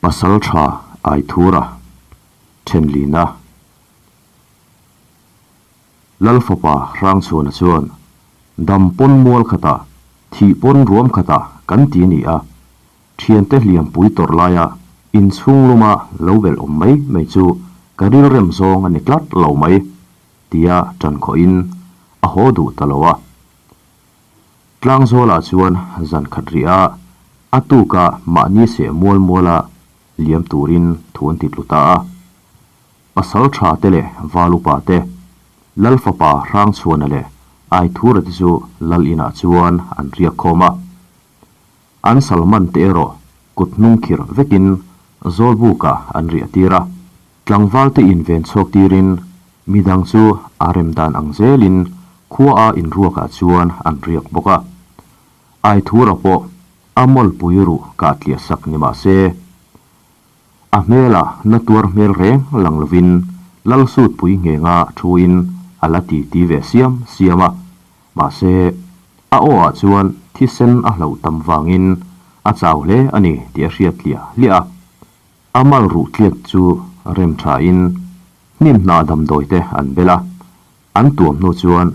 Pasaltha Aithura Thenlina Lal fapa Hrangchhuana chuan dam pawn mual khatah thih pawn ruam khatah kan ti a ni a, thiante hliampui tawrh laia inchhung luma lo belh awm mai mai chu ka rilrem zawng a ni tlat lo mai tia ṭan khawhin a haw duh ta lo a. Tlangzawlah chuan zan khat rih a, a tuka mahni seh mual muala liam turin thu an ti tlu ta a. Pasal tha te leh val upa te, Lal fapa Hrangchhuana leh Aithura te chu Lal inah chuan an riak khawm a. An salman te erawh kut hnung khirh vekin Zawlbukah an riah tir a. Tlangval te inven chhuak tirin midang chu a rem dan ang zelin khua a inruakah chuan an riak bawk a. Aithura pawh a mawlpui ruh kah tliah sak ni mah se, a hmelah na tuar hmel reng lang lovin Lalsutpui nghenga thuin a la ti ti ve siam siam a. Mahse, a aw ah chuan thisen a hlauh tam vangin a chau hle a ni tih a hriat hliah hliah a. A mal ruh tliak chu rem thain hnim hna damdawi te an bel a, an tuam hnu chuan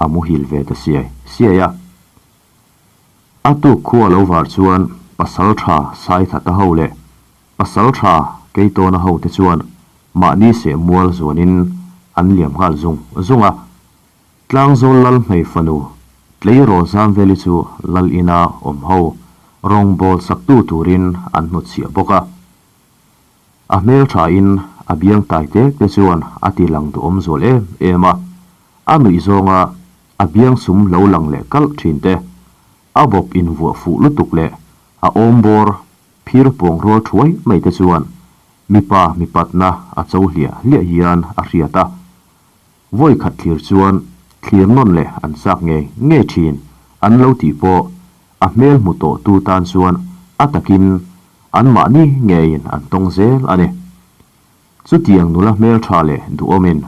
a muhil ve ta siai siai a. A tuk khua lo var chuan pasal tha Saithata ho leh pasal tha Keitawna ho te chuan mahni seh mual zuanin an liam nghal zung zung a. Tlangzawl lal hmei fanu tleirawl Zamveli chu lal ina awm ho rawngbawl saktu turin an hnutchhiah bawk a. A hmel thain a biang tai tek te chuan a ti lang duhawm zual em em a, a nuih zawnga a biang sum lo lang leh kalh thin te, a bawp invuah fuh lutuk leh a awm bawr phir puang rual thuai mai te chuan mipa mipatna a cho hliah hliah hian a hriat a. Vawi khat thlir chuan thlir nawn leh an chak ngei ngei thin an lo tih pawh a hmel hmu tawh tu tan chuan a takin an mahni ngeiin an tawng zel a ni. Chutiang nula hmel tha leh duhawmin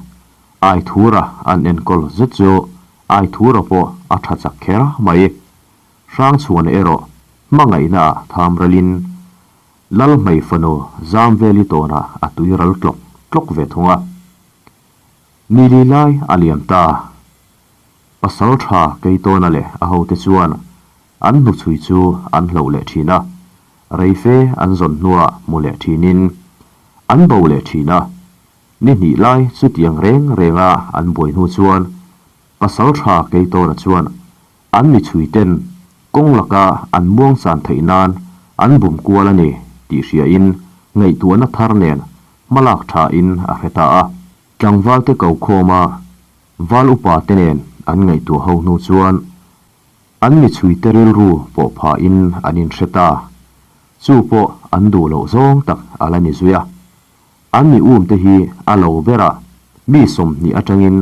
Aithura an enkawl zet chu Aithura pawh a tha chak kher mai. Hrangchhuana erawh hmangaihna ah tham ralin Lalhmei fanu Zamveli tawnah a tuiral tlawk tlawk ve thung a. Ni li lai a liam ta. Pasal tha Keitawna leh a hote chuan an hnuchhui chu an hloh leh thin a, reife an zawn hnuah hmu leh thinin an bo leh thin a. Ni hnih lai chutiang reng renga an buai hnu chuan Pasal tha Keitawna chuan an michhui ten kawng laka an muang chan theih nan an bum kual a ni tih hriain ngaihtuahna thar nen hmalak thain a hre ta a. Tlangvalte ko khawma val upa te nen an ngaihtuah ho hnu chuan an michhuite rilru pawh phahin an inhre ta. Chu pawh an duh loh zawng tak a la ni zui a. An mi um te hi a lo berah mi 20 atangin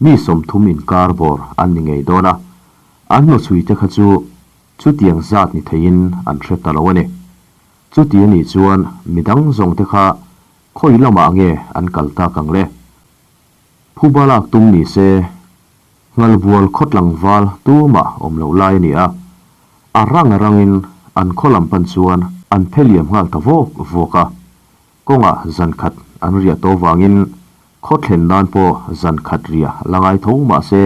mi 30 inkar bawr an ni ngei dawn a, an hnuchhui te kha chu chutiang zat ni theiin an hre ta lo a ni. Chuti a nih chuan midang zawng te kha khawi lamah nge an kal tak ang le? Phuba lak tum ni se, Nghalbual khaw tlangval tumah awm loh lai a ni a, a rang a rangin an khaw lam pan chuan an phe liam nghal ta vawk vawk a. Kawngah zan khat an riah tawh vangin khaw thlen nan pawh zan khat riah la ngai tho mah se,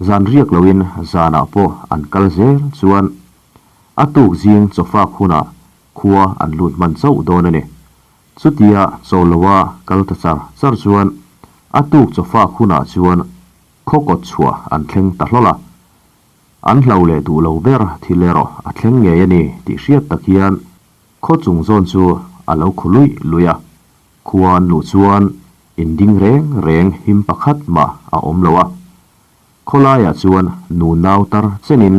zan riak loin zanah pawh an kal zel chuan a tuk zing chawfak hunah khua an lut hman chauh dawn a ni. Chutia chaw loa kal ta char char chuan a tuk chawfak hunah chuan khaw kawt chhuah an thleng ta hlawl a. An hlo leh duh lo ber thil erawh a thleng ngei a ni tih hriat tak hian Khaw chung zawn chu a lo khu luih luih a, khua an luh chuan in ding reng reng him pakhat mah a awm lo a. Khawlaiah chuan nu nau tar chenin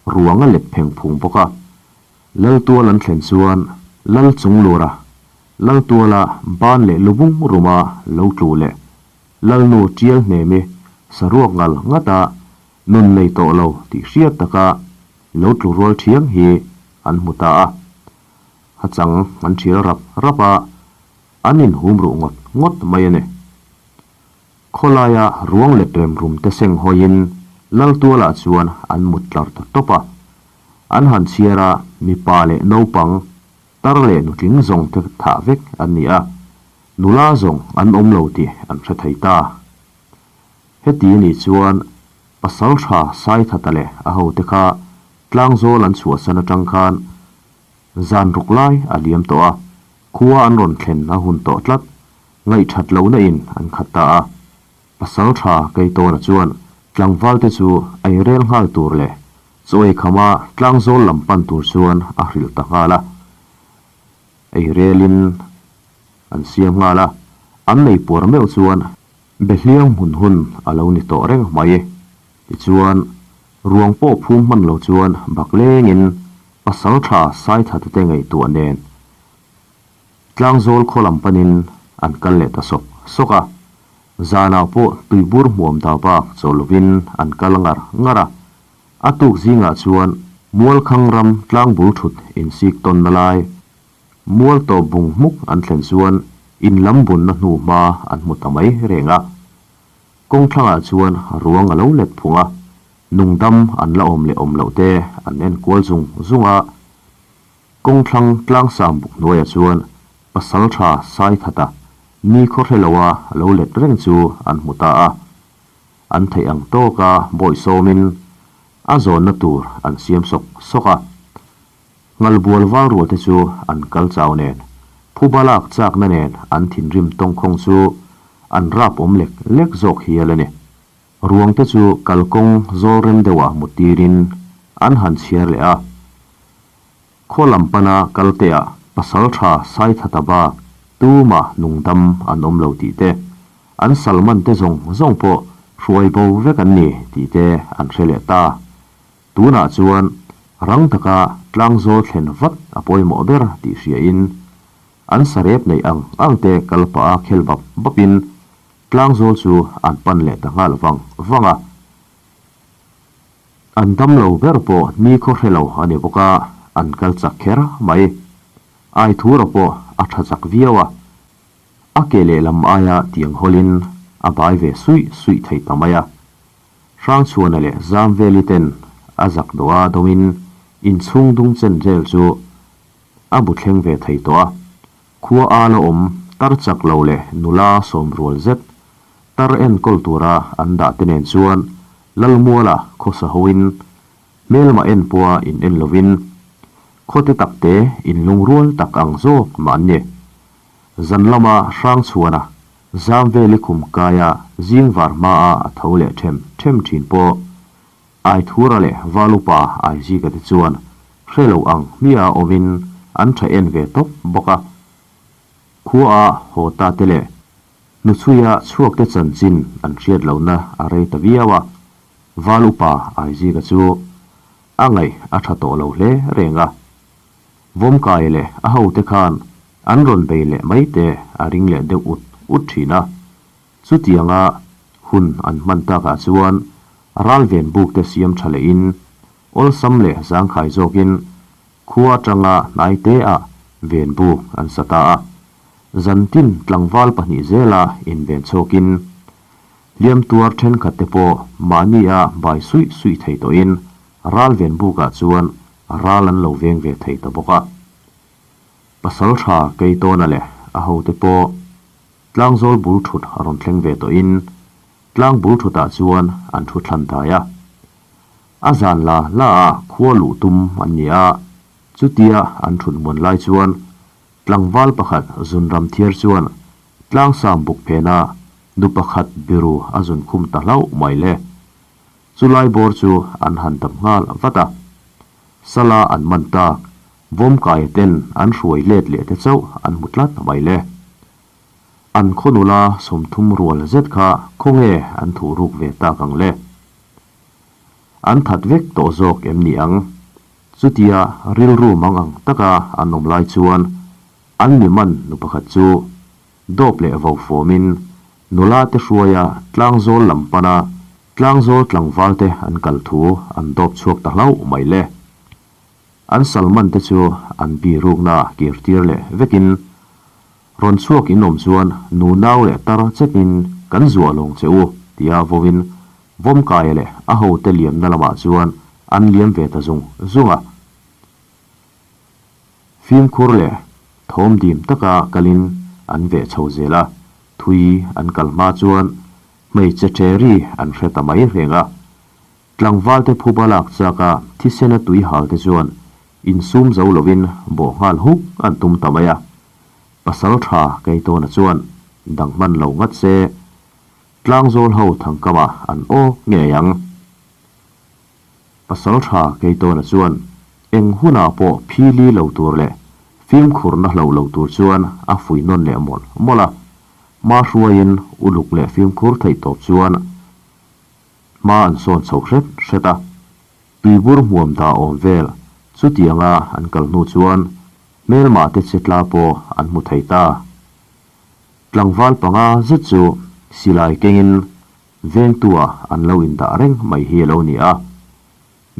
ruang a let pheng phung bawk a. Laltual an thlen chuan Lal chung lura Laltuala ban leh lubung ruma lo tlu leh Lalnu tial hnemi saruak ngal ngata nun nei tawh lo tih hriat taka lo tlu rual thiang hi an hmu ta a, a chang an thial rap rap a, an inhum ruh ngawt ngawt mai a ni. Khawlaia ruang let rem rum te seng hawiin Laltualah chuan an mut tlar ta tawp a, an han chhiar a, mipa leh naupang. Tar leh nutling zawng te thah vek an ni a, nula zawng an awm lo tih an hre thei ta. Heti a nih chuan Pasaltha Saithata leh a hote kha Tlangzawl an chhuahsan atang khan zan ruk lai a liam tawh a, khua an rawn thlen a hun tawh tlat, ngaihthat lohna in an khat ta a. Pasaltha Keitawna chuan tlangvalte chu ei rel nghal tur leh chaw ei khama Tlangzawl lam pan tur chuan a hrilh ta nghal a. Ei relin an siam nghal a, an nei puar meuh chuan Behliang hmun hun a lo ni tawh reng mai. Tichuan, ruang pawh phum hman lo chuan bak lengin Pasaltha Saithate te ngaihtuah nen Tlangzawl khaw lam panin an kal leh ta sawk sawk a. Zanah pawh tuibur hmuam da bak chaw lovin an kal ngar ngar a. A tuk zingah chuan Mualkhang ram tlangbul thut insik tawnna lai Mual tawp bung hmuk an thlen chuan in lam bunna hnu hma an hmu ta mai reng a. Kawng thlangah chuan ruang a lo let phung a, nungdam an la awm leh awm loh te an en kual zung zung a. Kawng thlang tlangsang buk hnuaiah chuan Pasaltha Saithata ni khaw hre loa lo let reng chu an hmu ta a. An theih ang tawka bawihsawmin a zawnna tur an siam sawk sawk a. Ngalbual val rual te chu an kal chau nen, phuba lak chakna nen an thinrim tawngkhawng chu an rap awm lek lek zawk hial a ni. Ruang te chu kalkawng zawl rem deuhah mut tirin an han chhiar leh a. Khaw lam pana kal teah Pasaltha Saithata bak tumah nungdam an awm lo tih te, an salman te zawng zawng pawh hruai bo vek an ni tih te an hre leh ta. Tunah chuan rang taka tlangzawl thlen vat a pawimawh ber tih hriain an sarep neih ang ang te kal pah a khel bap bapin tlangzawl chu an pan leh ta nghal vang vang a. An dam lo ber pawh ni khaw hre lo a ni bawk a, an kal chak kher mai. Aithura pawh a tha chak viau a, a ke lehlam aia tiang hawlin a bai ve suih suih thei ta mai a. Hrangchhuana leh Zamveli ten a zak dawh a dawmin inchhung dung chen vel chu a bu thleng ve thei tawh a. Khua a la awm tar chak lo leh nula sawm rual zet tar enkawl tura an dah te nen chuan Lalmuala khawsa hoin hmelmah en pawha in en lovin khawte takte inlungrual tak ang zawk mah an ni. Zan lama Hrangchhuana Zamveli khum kaia zing var hmaa a tho leh them them thin pawh Aithura leh Valupa Aizika te chuan hre lo ang hmia awmin an tha en ve tawp bawk a. Khua a haw ta te leh hnuchhuia chhuak te chanchin an hriat lohna a rei ta viau a, Valupa Aizika chu a ngaih a tha tawh lo hle reng a. Vawmkai leh a hote khan an rawn bei leh mai te a ring leh deuh ut ut thin a. Chutianga hun an hman takah chuan ralven buk te siam tha lehin awlsam leh zangkhai zawkin khua atanga hnai te ah ven buk an sa ta a. Zantin tlangval pahnih zela inven chhawkin hliam tuar thenkhat te pawh mahni a bai suih suih thei tawhin ralven bukah chuan ral an lo veng ve thei ta bawk a. Pasal tha Keitawna leh a hote pawh Tlangzawl bul thut a rawn thleng ve tawhin tlang bul thutah chuan an thu thlan dai a. A zan la la a khua luh tum an ni a, chutia an thut muan lai chuan tlangval pakhat zun ram thiar chuan tlangsam buk phena nu pakhat biru a zun khum ta hlauh mai le. Chulai bawr chu an han dap nghal vat a, Sala an man tak, Vawmkaia ten an hruai let leh te chauh an hmu tlat mai le. An khaw nula 30 rual zet kha khawnge an thuh ruk ve tak ang le? An that vek tawh zawk em ni ang? Chutia rilru mang ang taka an awm lai chuan an mi man nu pakhat chu dawp leh vo fawmin nula te hruaia tlangzawl lam pana Tlangzawl tlangvalte an kal thu an dawp chhuak ta hlauh mai le. An salman te chu an bi rukna kir tir leh vekin rawn chhuak in awm chuan nu nau leh tar chekin kan zuah lawng che u tia vawin Vawmkaia leh a hote liamna lamah chuan an liam ve ta zung zung a. Fimkhur leh thawm dim taka kalin an veh chho zel a, thui an kal hma chuan hmeichhe ṭe ri an hre ta mai reng a. Tlangvalte phuba lak chaka thisena tui hal te chuan insum zo lovin bawh nghal huk an tum ta mai a. Pasal tha Keitawna chuan dang hman lo ngat se, Tlangzawl ho thangkamah an aw ngei ang. Pasal tha Keitawna chuan eng hunah pawh phili lo tur leh fimkhurna hloh lo tur chuan a fui nawn leh mawlh mawlh a. Hma hruaiin uluk leh fimkhur theih tawp chuan hma an sawn chho hret hret a. Tuibur hmuam dah awm vel chutianga an kal hnu chuan hmelmah te che tla pawh an hmu thei ta. Tlangval panga zet chu silai kengin vengtua an lo indah reng mai hi a lo ni a.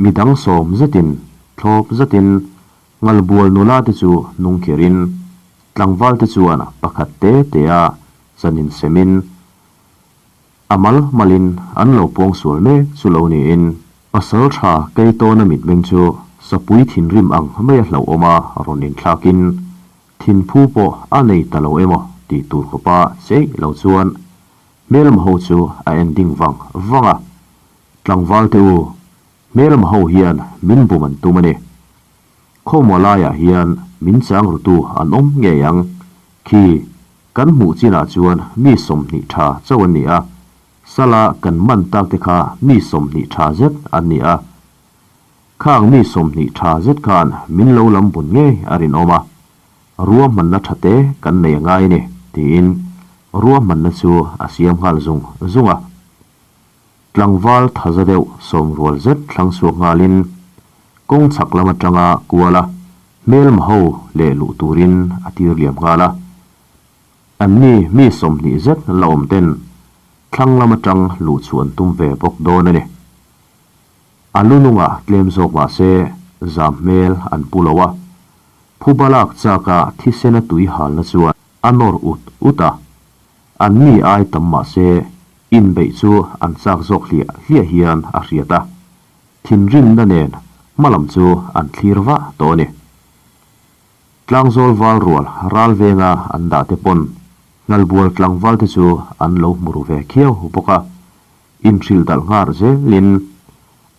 Midang sawm zetin thlawp zatin ngalbual nula te chu hnung kherin tlangval te chuan pakhat te te a chan insemin A mal malin an lo pawng sual mek chu lo niin pasal tha Keitawna mitmeng chu sapui thinrim ang mai a hlauhawm a rawn inthlakin thinphu pawh a nei ta lo emaw tih tur khawpa cheih lo chuan hmelma ho chu a en ding vang vang a, Tlangval te u, hmelma ho hian min bum an tum a ni. Khawmaw laiah hian min chang rutu an awm ngei ang khi Kan hmuh chinah chuan mi 20 tha chauh an ni a, sala kan man tak te kha mi 20 tha zet an ni a. Khang mi 20 tha zet khan min lo lam bun ngei a rinawm a, ruahmanna tha te kan nei a ngai a ni, tiin ruahmanna chu a siam nghal zung zung a. Tlangval thaza deuh sawmrual zet thlang chhuak nghalin kawng chhak lam atanga kual a, hmelma ho leh luh turin a tir liam nghal a. Anni mi 20 zet la awm ten thlang lam atang luh chu an tum ve bawk dawn a ni. A lu nungah tlem zawk mah se zam hmel an pu lo a, phuba lak chaka thisena tui halna chuan a nawr ut ut a. An mi ai tam mah se inbeih chu an chak zawk hliah hliah hian a hriat a, thinrimna nen hmalam chu an thlir vah tawh a ni. Tlangzawl val rual ral venga an dah te pawn Ngalbual tlangval te chu an lo hmu ru ve khiau bawk a, inhrilh dalh nghar zelin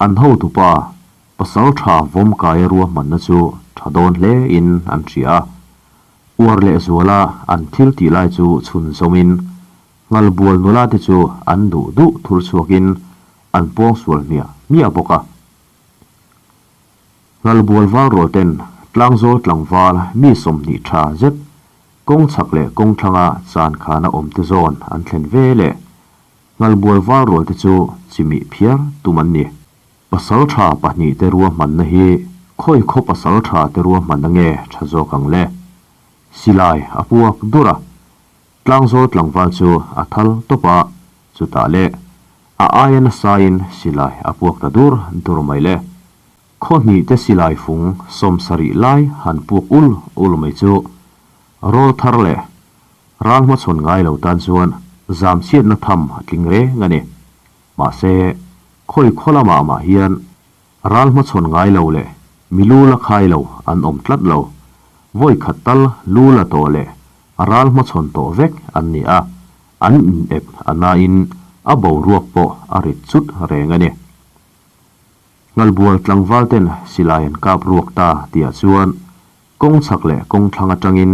an hotupa pasal tha vawmkaia ruahmanna chu tha dawn hle in an hria a. Uar leh zuala an thil tih lai chu chhun zawmin Ngalbual nula te chu an duh duh thur chhuakin an pawng sual hmiah hmiah bawk a. Ngalbual val rual ten Tlangzawl tlangval mi 20 tha zet kawng chhak leh kawng thlanga chan khana awm te zawn an thlen ve leh Ngalbual val rual te chu chimih phiar tum an ni. Pasaltha pahnih te ruahmanna hi khawi khaw pasaltha te ruahmanna nge tha zawk ang le? Silai a puak dur a, Tlangzawl tlangval chu a thal tawp a, chutah le a aia nasain silai a puak ta dur dur mai le. Khaw hnih te silai fung 70 lai han puak ul ul mai chu rawl thar leh ral hmachhawn ngai lo tan chuan zam chhiatna tham a tling reng a ni. Mahse, khawi khaw lamah mah hian ral hmachhawn ngai lo leh mi lu la khai lo an awm tlat lo. Vawi khat tal lu la tawh leh ral hmachhawn tawh vek an ni a, an inep a nain a boruak pawh a rit chut reng a ni. Ngalbual tlangval ten silai an kap ruak ta tihah chuan kawng chhak leh kawng thlang atangin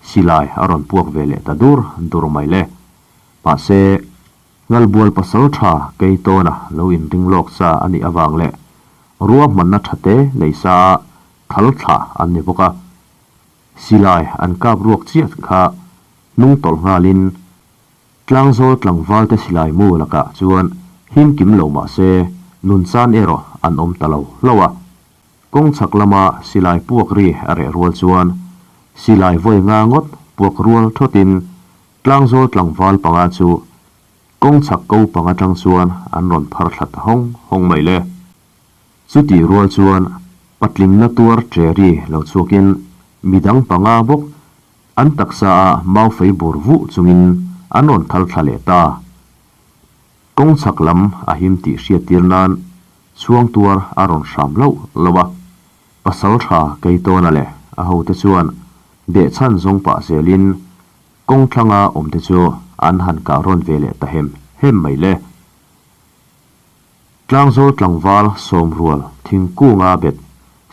silai a rawn puak ve leh ta dur dur mai le. Mahse, Ngalbual pasal tha Keitawna lo inring lawk sa a nih avang leh ruahmanna tha te nei sa a thal thlah an ni bawk a. Silai an kap ruak chiah kha hnung tawlh nghalin Tlangzawl tlangval te silai mu lakah chuan him kim lo mah se nun chan erawh an awm ta lo hlauh a. Kawng chhak lama silai puak ri a reh rual chuan silai vawi nga ngawt puak rual thawtin Tlangzawl tlangval panga chu kawng chhak ko panga tang chuan an rawn phar thla ta hawng hawng mai le. Chutih rual chuan patlingna tuar ṭeri lo chhuakin midang panga bawk an taksa a mau fei bur vuh chungin an rawn thal thla leh ta. Kawng chhak lam a him tih hriattir nan chhuang tuar a rawn hram hlauh lo a, pasal tha Keitawna leh. a hote chuan behchhan zawng pah zelin kawng thlanga awmte chu an han kah rawn ve leh ta hem hem mai le. Tlangzawl tlangval sawmrual thingkunga bet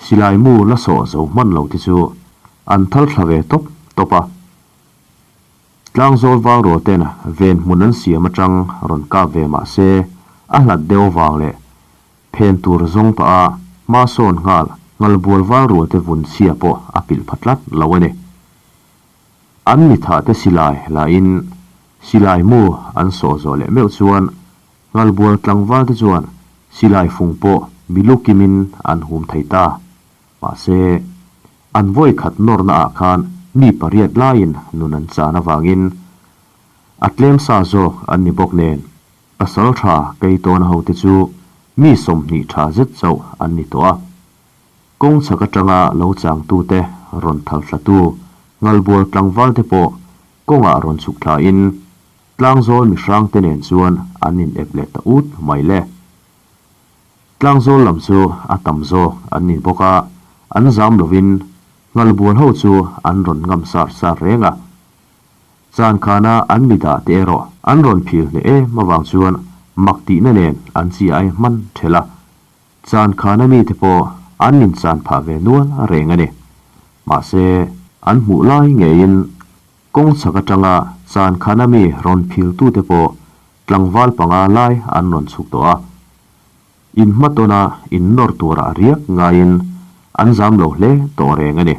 silai mu la sawh zo hman lo te chu an thal thla ve tawp tawp a. Tlangzawl valrual ten ven hmun an siam atang rawn kap ve mah se a hlat deuh vang leh phen tur zawng pah a hma sawn nghal nghalbual valrual te vun chhia pawh a pilh pha tlat lo a ni. An mi thah te silai la in silai mu an sawh zawh leh meuh chuan nghalbual tlangval te chuan silai fung pawh milu kim in an hum thei ta. Mahse, an vawi khat nawrna ah khan mi pariat laiin nun an chan avangin a tlem sa zawk an ni bawk nen pasal tha Keitawna hote chu mi 20 tha zet chauh an ni tawh a. Kawng chhak atanga lo changtute rawn thal thlatu Ngalbual tlangvalte pawh kawngah rawn chhuk thlain Tlangzawl mihrangte nen chuan an in ep leh ta ut mai le. Tlangzawl lam chu a tam zawk an ni bawk a, an zam lovin Nghalbual ho chu an rawn ngam sar sar reng a. Chankhana an mi dah te erawh an rawn phil hneh em avang chuan mak tihna nen an chi ai hman thelh a. Chankhana mite pawh an inchan phah ve nual reng a ni. Mahse, an hmuh lai ngeiin kawng chhak atanga Chankhana mi rawn philtute pawh tlangval panga lai an rawn chhuk tawh a. In hmatawna in nawr turah riak ngaiin an zam lo hle tawh reng a ni.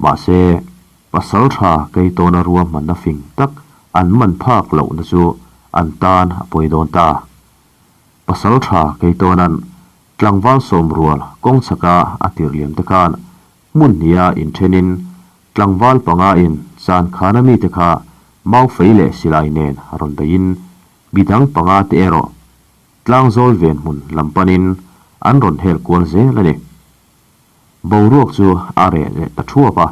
Mahse, pasal tha Keitawna ruahmanna fing tak an man phak lohna chu an tan a pawi dawn ta. Pasal tha Keitawna'n tlangval sawm rual kawng chhaka a tirh liam te khan hmun hniha inthenin tlangval panga in Chankhana mite kha maufei leh silai nen rawn beiin midang panga te erawh Tlangzawl ven hmun lam panin an rawn hel kual zel a ni. Boruak chu a reh leh ta thuap a,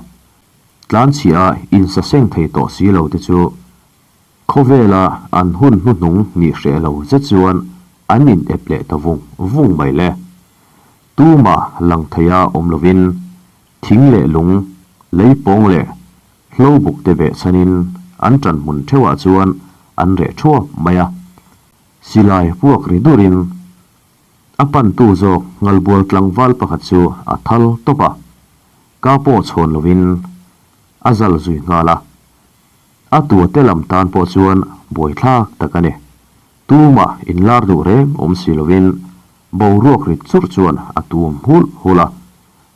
tlanchhia insaseng thei tawh si lo te chu khawvela an hun hnuhnung nih hreh lo zet chuan an in ep leh ta vung vung mai le. Tuma lang theia awm lovin thing leh lung, lei pawng leh hlo buk te behchhanin an ṭan hmun ṭheuhah chuan an reh thuap mai a. Silai puak ri durin a pantu zawk Ngalbual tlangval pakhat chu a thal tawp a, ka pawh chhawn lovin a zal zui nghal a. A tuate lam tan pawh chuan buaithlak tak a ni. Tumah inlar duh reng awm si lovin boruak rit churh chuan a tum hulh hulh a.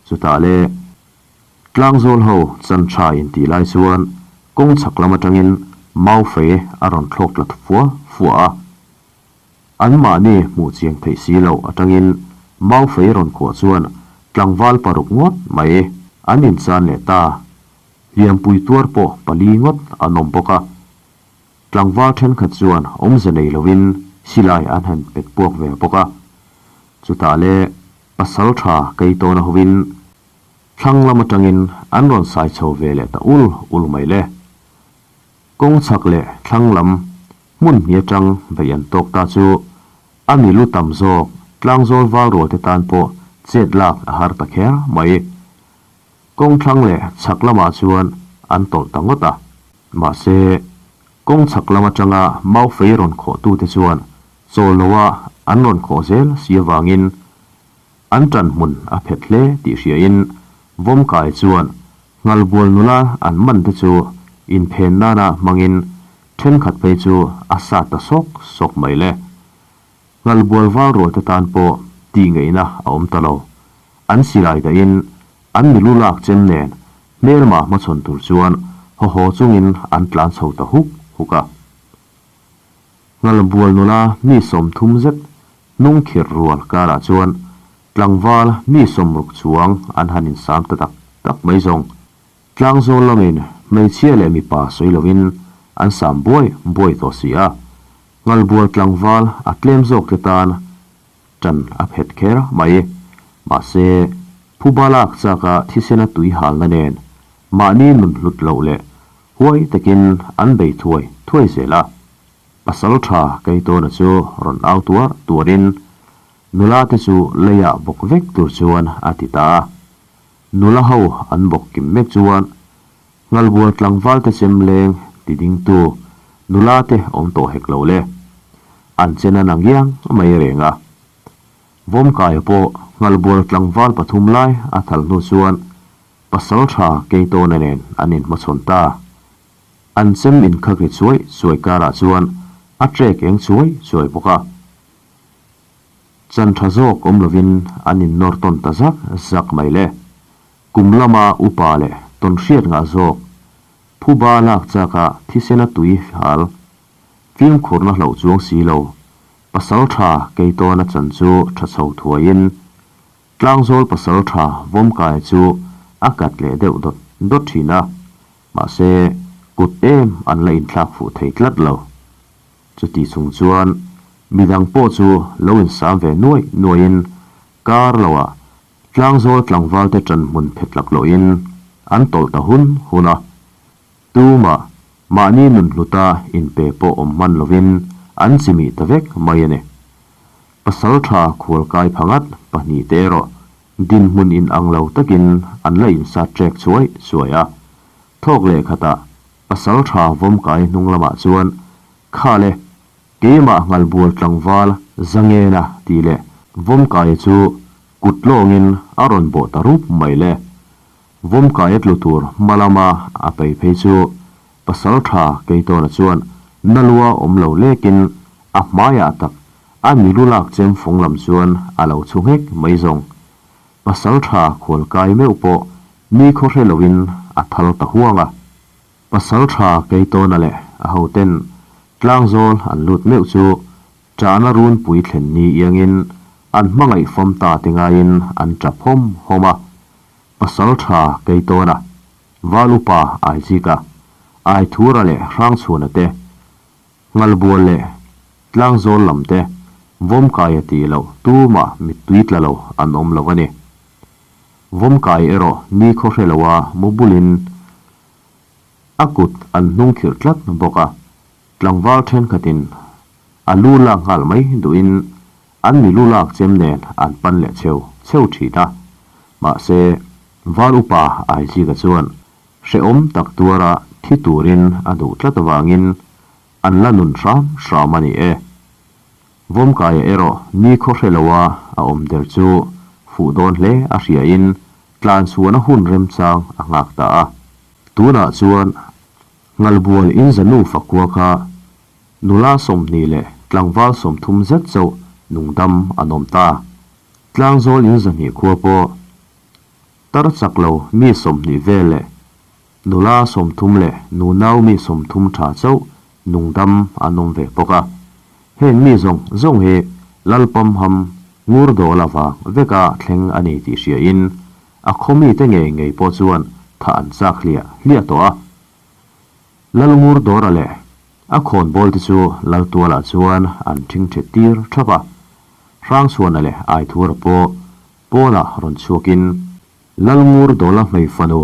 Chutah le Tlangzawl ho chan tha intih lai chuan kawng chhak lam atangin Maufei a rawn thlawk tlat fua fua a. Anmahni hmuh chiang theih si loh atangin Maufei rawn khuah chuan tlangval paruk ngawt mai an inchan leh ta. Hliampui tuar pawh pali ngawt an awm bawk a. Tlangval thenkhat chuan awmze nei lovin silai an han pet puak ve bawk a. Chutah le pasal tha Keitawna hovin Thlang lam atangin an rawn sai chho ve leh ta ul ul mai le. Kawng chhak leh thlang lam hmun hnih atang beih an tawk ta chu a mi lu tam zawk tlangzawl val rual te tan pawh chet lak a har ta kher mai. Kawng thlang leh chhak lamah chuan an tawlh ta ngawt a. Mahse, kawng chhak lam atanga maufei rawn khawhtute chuan chawl loa an rawn khawh zel si avangin An ṭan hmun a phet hle tih hriain Vawmkai chuan Nghalbual nula an man te chu inphen nana hmangin ṭhenkhat phei chu a sat ta sawk sawk mai le. Nghalbual val rual te tan pawh tih ngeihna a awm ta lo. An silai dahin an milu lak chem nen hmelma hmachhawn tur chuan haw haw chungin an tlan chho ta huk huk a. Nghalbual nula mi 30 zet Hnung khirh rual karah chuan tlangval mi 60 chuang an han insam ta tak tak mai zawng. Tlangzawl lamin hmeichhia leh mipa sawi lovin an sam buai buai tawh si a, Nghalbual tlangval a tlem zawk te tan ṭan a phet kher mai. Mahse, phuba lak chaka thisena tui halna nen mahni nun hlut loh leh huai takin an bei thuai thuai zel a. Pasal tha Keitawna chu rawn au tuar tuarin nula te chu leiah bawk vek tur chuan a ti ta a. Nula ho an bawk kim mek chuan Nghalbual tlangval te chem leng ti dingtu nula te awm tawh hek lo le. An chen a na ngiang mai reng a. Vawmkaia pawh Nghalbual tlangval pathum lai a thal hnu chuan pasal tha Keitawna nen an inhmachhawn ta. An chem inkhak ri chuai chuai karah chuan a trek eng chuai chuai bawk a. Chan tha zawk awm lovin an innawr tawn ta zak zak mai le. Kum lama upa leh tawnhriat ngah zawk phuba lak chaka thisena tui hal fimkhurna hlauh chuang si lo, pasal tha Keitawna chan chu tha chho thuaiin Tlangzawl pasal tha Vawmkaia chu a kat leh deuh dawt dawt thin a, mahse kut em an la inthlak fuh thei tlat lo. Chuti chung chuan midang pawh chu lo insam ve nuaih nuaihin kar loah Tlangzawl tlangvalte ṭan hmun phet lak lohin an tawlh ta hun hun a, tumah mahni nun hluta inpe pawh awm hman lovin an chimih ta vek mai a ni. Pasalṭha khualkai phangat pahnihte erawh dinhmun inang lo takin an la insat ṭek chuai chuai a, thawk leh khatah pasalṭha vawmkai hnung lamah chuan Khale, keimah Nghalbual tlangval Zangena tih leh Vawmkaia chu kut lawngin a rawn bawh ta rup mai le. Vawmkaia tlu tur hma lama a pei phei chu Pasalṭha Keitawna chuan na lua awm lo lekin a hmaiah tak a milu lak chem fawng lam chuan a lo chhu nghek mai zawng. Pasalṭha khualkai meuh pawh ni khaw hre loin a thal ta huang a. Pasalṭha Keitawna leh a hoten tlangzawl an lut meuh chu ṭahna runpui thlen ni iangin an hmangaih fam ta te ngaiin an ṭap hawm hawm a. Pasalṭha Keitawna, Val Upa Aizika, Aithura leh Hrangchhuana te, Nghalbual leh Tlangzawl lam te Vawmkaia tih loh tumah mittui tla lo an awm lo a ni. Vawmkai erawh ni khaw hre loa mu bulin A kut an hnung khirh tlat bawk a, tlangval thenkhatin a lu lak nghal mai duhin an mi lu lak chem nen an pan leh cheu cheu thin a. Mahse, val upa Aizika chuan hrehawm tak tuara thi turin a duh tlat avangin an la nun hram hram a ni e. Vawmkaia erawh ni khaw hre loa a awm der chu fuh dawn hle a hriain Tlanchhuahna hun remchang a nghak ta a. Tunah chuan Nghalbual inzanu fakua kha nula 20 leh tlangval 30 zet chauh nungdam an awm ta. Tlangzawl inzahnih khua pawh tar chak lo mi 20 vel leh nula 30 leh nunau mi 30 tha chauh nungdam an awm ve bawk a. Heng mi zawng zawng hi Lalpamham ngur dawl avang veka thleng a ni tih hriain a khaw mite ngei ngei pawh chuan thah an chak hliah hliah tawh a. Lal ngur dawra leh a khawnbawl te chu Laltualah chuan an ṭhingṭhet tir ṭhap a. Hrangchhuana leh Aithura pawh pawnah rawn chhuakin Lal ngur dawla hmei fanu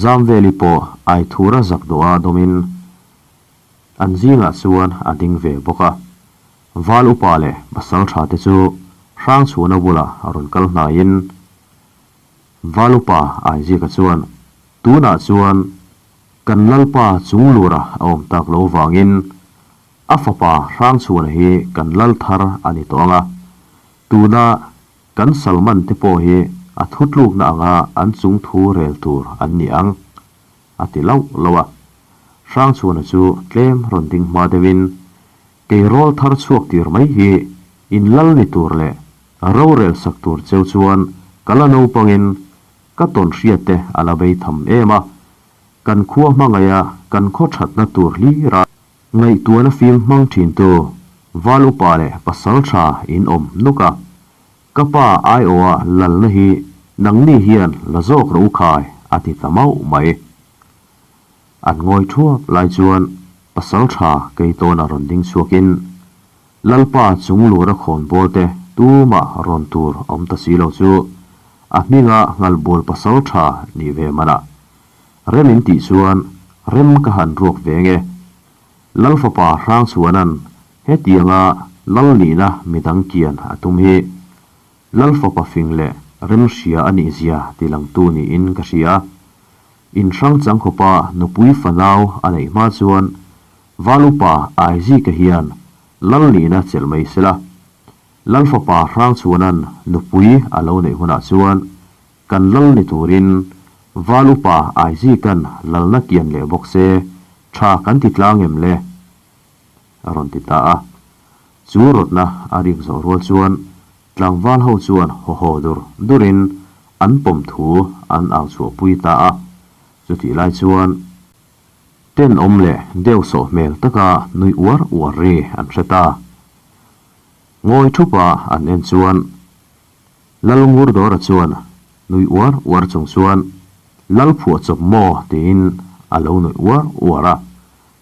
Zamveli pawh Aithura zak dawha dawmin An zingah chuan a ding ve bawk a. Val upa leh pasal tha te chu Hrangchhuana bulah a rawn kal hnaiin Val upa Aizika chuan, Tunah chuan kan Lalpa chung lura a awm tak lo vangin a fapa Hrangchhuana hi kan lal thar a ni tawh ang a. Tuna kan Salman te pawh hi a thutlukna anga an chung thu rel tur an ni ang. A ti lauh lauh a. Hrangchhuana chu tlem rawn ding hma deuhin, Kei rawl thar chhuak tir mai hi in lal ni tur leh rorel sak tur cheu chuan ka la naupangin ka tawn hriat te a la bei tham em a, kan khua hmangaih a kan khaw thatna tur hlira ngaihtuahna fim hmang thintu Val upa leh pasal tha in awm nuk a, Ka pa aiawha lalna hi nangni hian la zawk rawh u khai a ti ta mauh mai. An ngawi thuap lai chuan pasal tha Keitawna rawn ding chhuakin Lalpa chung lura khawnbawl te tumah rawn tur awm ta si lo chu a hminga nghalbual pasal tha nih ve manah rem in tih chuan rem ka han ruak ve nge. Lal fapa Hrangchhuana'n hetianga lal nihna midang kian a tum hi Lal fapa fing leh remhria a nih zia tilangtu niin ka hria. In hrang chang khawpa nupui fanau a neih hma chuan Valupa Aizika hian lal nihna chelh mai sela. Lal fapa Hrangchhuana'n nupui a lo neih hunah chuan kan lal ni turin Valupa Aizika'n lalna kian leh bawk se tha kan ti tlang em le? a rawn ti ta a. Chu rawtna a rik zawh rual chuan tlangval ho chuan haw haw dur durin an pawm thu an au chhuahpui ta a. Chutih lai chuan tenawm leh deuhsawh hmel taka nui uar uar ri an hre ta. Ngawi thupa an en chuan Lalngurdawra chuan nui uar uar chung chuan Lal phuahchawp maw tiin a lo nuih uar uar a.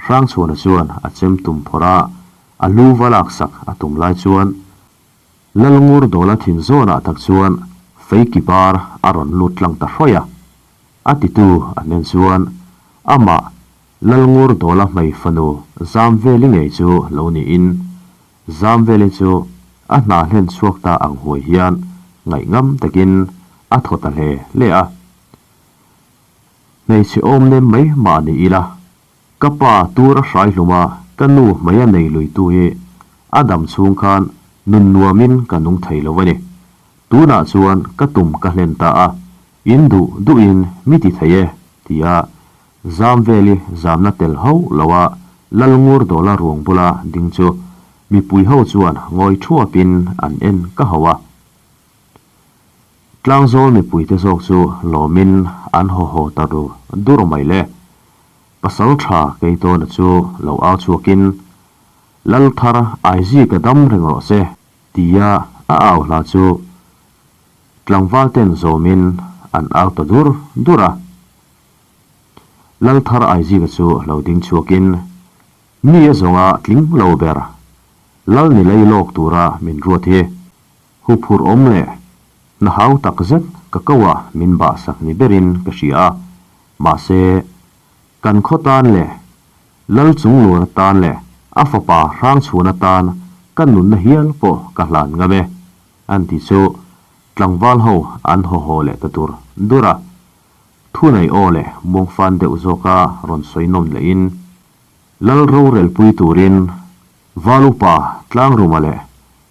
Hrangchhuana chuan a chem tum phawrh a, a lu va laksak a tum lai chuan Lalngurdawla thin zawnah tak chuan Feiki bar a rawn lut tlang ta hrawih a. A titu an en chuan amah Lalngurdawla hmei fanu Zamveli ngei chu lo niin Zamveli chu a hna hlen chhuak ta ang huai hian ngaihngam takin a thaw ta hle hle a. Hmeichhe awm nem mai mah ni ila, ka pa tur a hrai hlum a, ka nu hmei a nei luitu hi a dam chhung khan nun nuamin ka nung thei lo a ni. Tunah chuan ka tum ka hlen ta a, in duh duhin mi ti thei e, tia Zamveli zamna tel hauh lo a Lalngurdawla ruang bula ding chu mipui ho chuan ngawi thuapin an en ka hauh a. Tlangzawl mipuite zawk chu lawmin an haw haw ta dur dur mai le. Pasal tha Keitawna chu lo au chhuakin, Lalthar Aizika dam reng rawh se, tia a au hla chu tlangvalten zawmin an au ta dur dur a. Lalthar Aizika chu lo ding chhuakin, Mi a zawnga tling lo ber, Lal ni lei lawk tura min ruat hi, huphurh awm leh hna hau tak zet ka ko ah min bahsak ni berin ka hria a, mahse, kan khaw tan leh Lal Chunglur atan leh a fapa Hrangchhuan atan ka nunna hial pawh ka hlan ngam e, an ti chu tlangval ho an haw haw leh ta dur dur a. Thunei aw leh muangfan deuh zawka rawn sawi nawm lehin, Lal rorelpui turin Valupa Tlangruma leh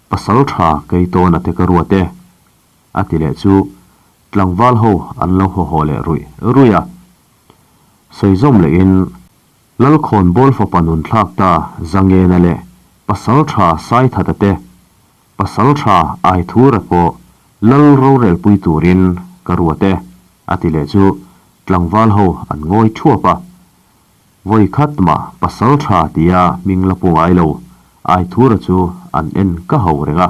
Pasal tha Keitawna te ka ruat e, a ti leh chu tlangval ho an lo haw haw leh ruih ruih a. Sawi zawm lehin, Lalkhawnbawl fapa nun thlak ta Zangena leh Pasal tha Saithata te Pasal tha Aithura pawh Lal rorelpui turin ka ruat e, a ti leh chu tlangval ho an ngawi thuap a. Vawi khat mah pasal tha tia hming la pu ngai lo Aithura chu an en ka ho reng a.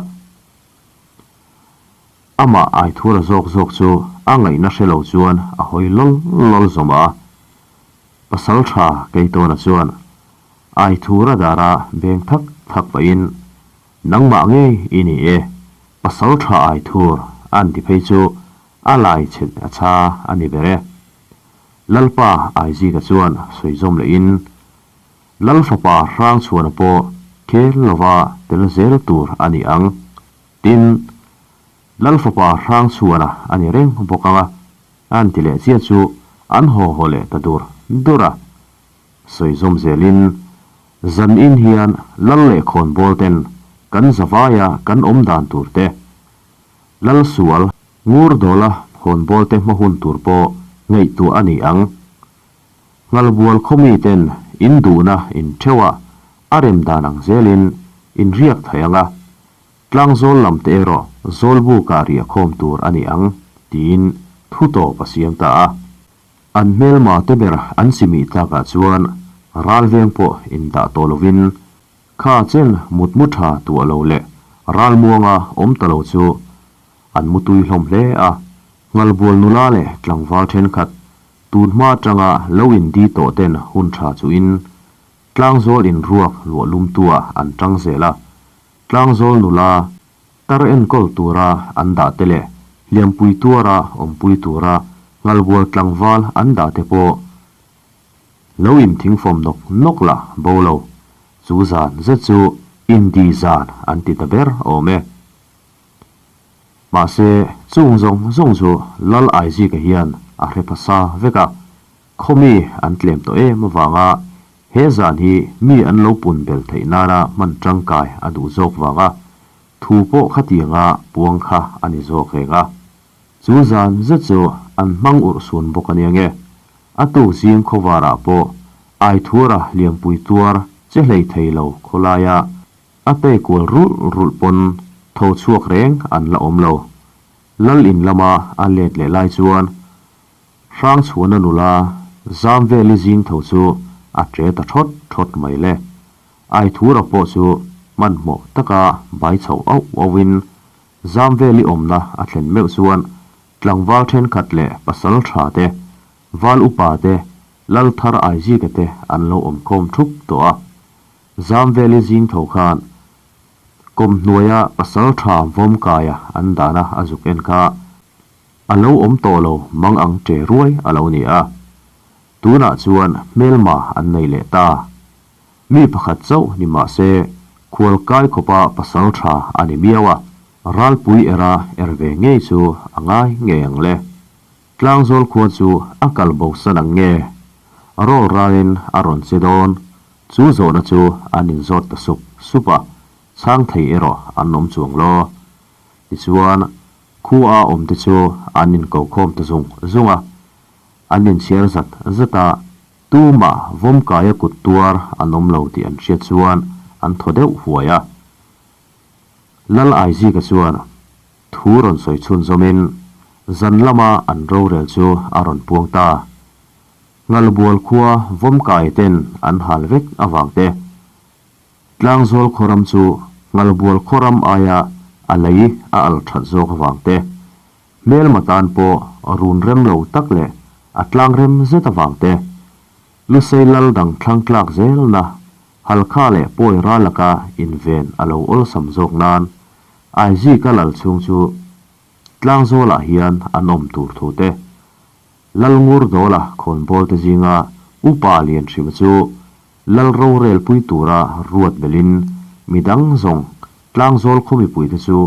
Amah Aithura zawk zawk chu a ngaihna hre lo chuan a hawi lawl lawl zawm a. Pasal tha Keitawna chuan Aithura dara beng thak thak pahin Nangmah ngei i ni e, pasal tha ai thur an ti phei chu a lai chhet a cha a ni ber e. Lalpa Aizika chuan sawi zawm lehin, Lal fapa Hrangchhuana pawh khel lova tel zel tur a ni ang. Tin, Lal fapa Hrangchhuana a ni reng bawk ang a, an ti leh chiah chu an haw haw leh ta dur dur a. Sawi zawm zelin, Zan in hian lal leh khawnbawl ten kan zavaia kan awm dan tur te, lal sual ngur dawla khawnbawl te hma hun tur pawh ngaihtuah a ni ang. Nghalbual khawmi ten in duhna in theuh a, a rem dan ang zelin in riak thei ang a, tlangzawl lam te erawh zawlbukah riahkhawm tur a ni ang, tiin thu tawp a siam ta a. An hmelma te ber an chimih tlakah chuan ralveng pawh indah tawh lovin kha chen mutmu tha tuah lo leh ralmuanga awm ta lo chu an mutui hlawm hle a. Nghalbual nula leh tlangval thenkhat tun hma atanga lo indi tawh ten hun tha chuhin tlangzawl inruak luah lumtuah an tang zel a. Tlangzawl nula Tar enkawl tura an dah te leh hliampui tuara awmpui tura nghalbual tlangval an dah te pawh lo inthingfawm nawk nawk lah bo lo. Chu zan zet chu Indi zan an ti ta ber awm e. Mahse, chung zawng zawng chu Lal Aizika hian a hre phasa vek a, khaw mi an tlem tawh em avanga he zan hi mi an lo pun bel theih nana hman tangkai a duh zawk vanga thu pawh khatianga puang kha a ni zawk reng a. Chu zan zet chu an hmang urh sun bawk a nia nge. A tuk zing khawvarah pawh Aithura hliampui tuar che hlei thei lo khawlaia a tei kual rulh rulh pawn tho chhuak reng an la awm lo. Lal in lama a let leh lai chuan Hrangchhuana nula Zamveli zing tho chu a ṭe ta ṭhawt ṭhawt mai le. Aithura pawh chu hmanhmawh taka bai chho auh auhin Zamveli awmna a thlen meuh chuan tlangval thenkhat leh pasal tha te, val upa te, lal thar Aizika te an lo awm khawm thup tawh a. Zamveli zing tho khan kawmhnuaia pasal tha Vawmkaia an dahna a zuk en kha a lo awm tawh lo mang ang che ruai a lo ni a. Tunah chuan hmelma an nei leh ta. Mi pakhat chauh ni mah se, khualkai khawpa pasal tha a ni miau a, ralpui era er ve ngei chu a ngai ngei ang le. Tlangzawl khua chu a kal bo san ang nge? Rawl ralin a rawn che dawn. Chu zawhna chu an inzawt ta sup sup a, chhang thei erawh an awm chuang lo. Tichuan, khua a awmte chu an inkokhawm ta zung zung a, an inchhiar zat zat a, Tumah vawmkaia kut tuar an awm lo tih an hriat chuan an thaw deuh huai a. Lal Aizika chuan thu rawn sawi chhunzawmin zan lama an rorel chu a rawn puang ta. Ngalbual khua vawmkai ten an hal vek avang te, Tlangzawl khawram chu Ngalbual khawram aia a lei a al that zawk avang te, Hmelma tan pawh run rem lo tak leh a tlang rem zet avang te, Lusei lal dang thlang tlak zelna Halkha leh Pawi ral laka inven a lo awlsam zawk nan Aizika lal chhung chu Tlangzawlah hian an awm tur thu te, Lalngur Dawla khawnbawl te zinga Upa Lianhrima chu Lal rorelpui tura ruat belhin midang zawng Tlangzawl khaw mipuite chu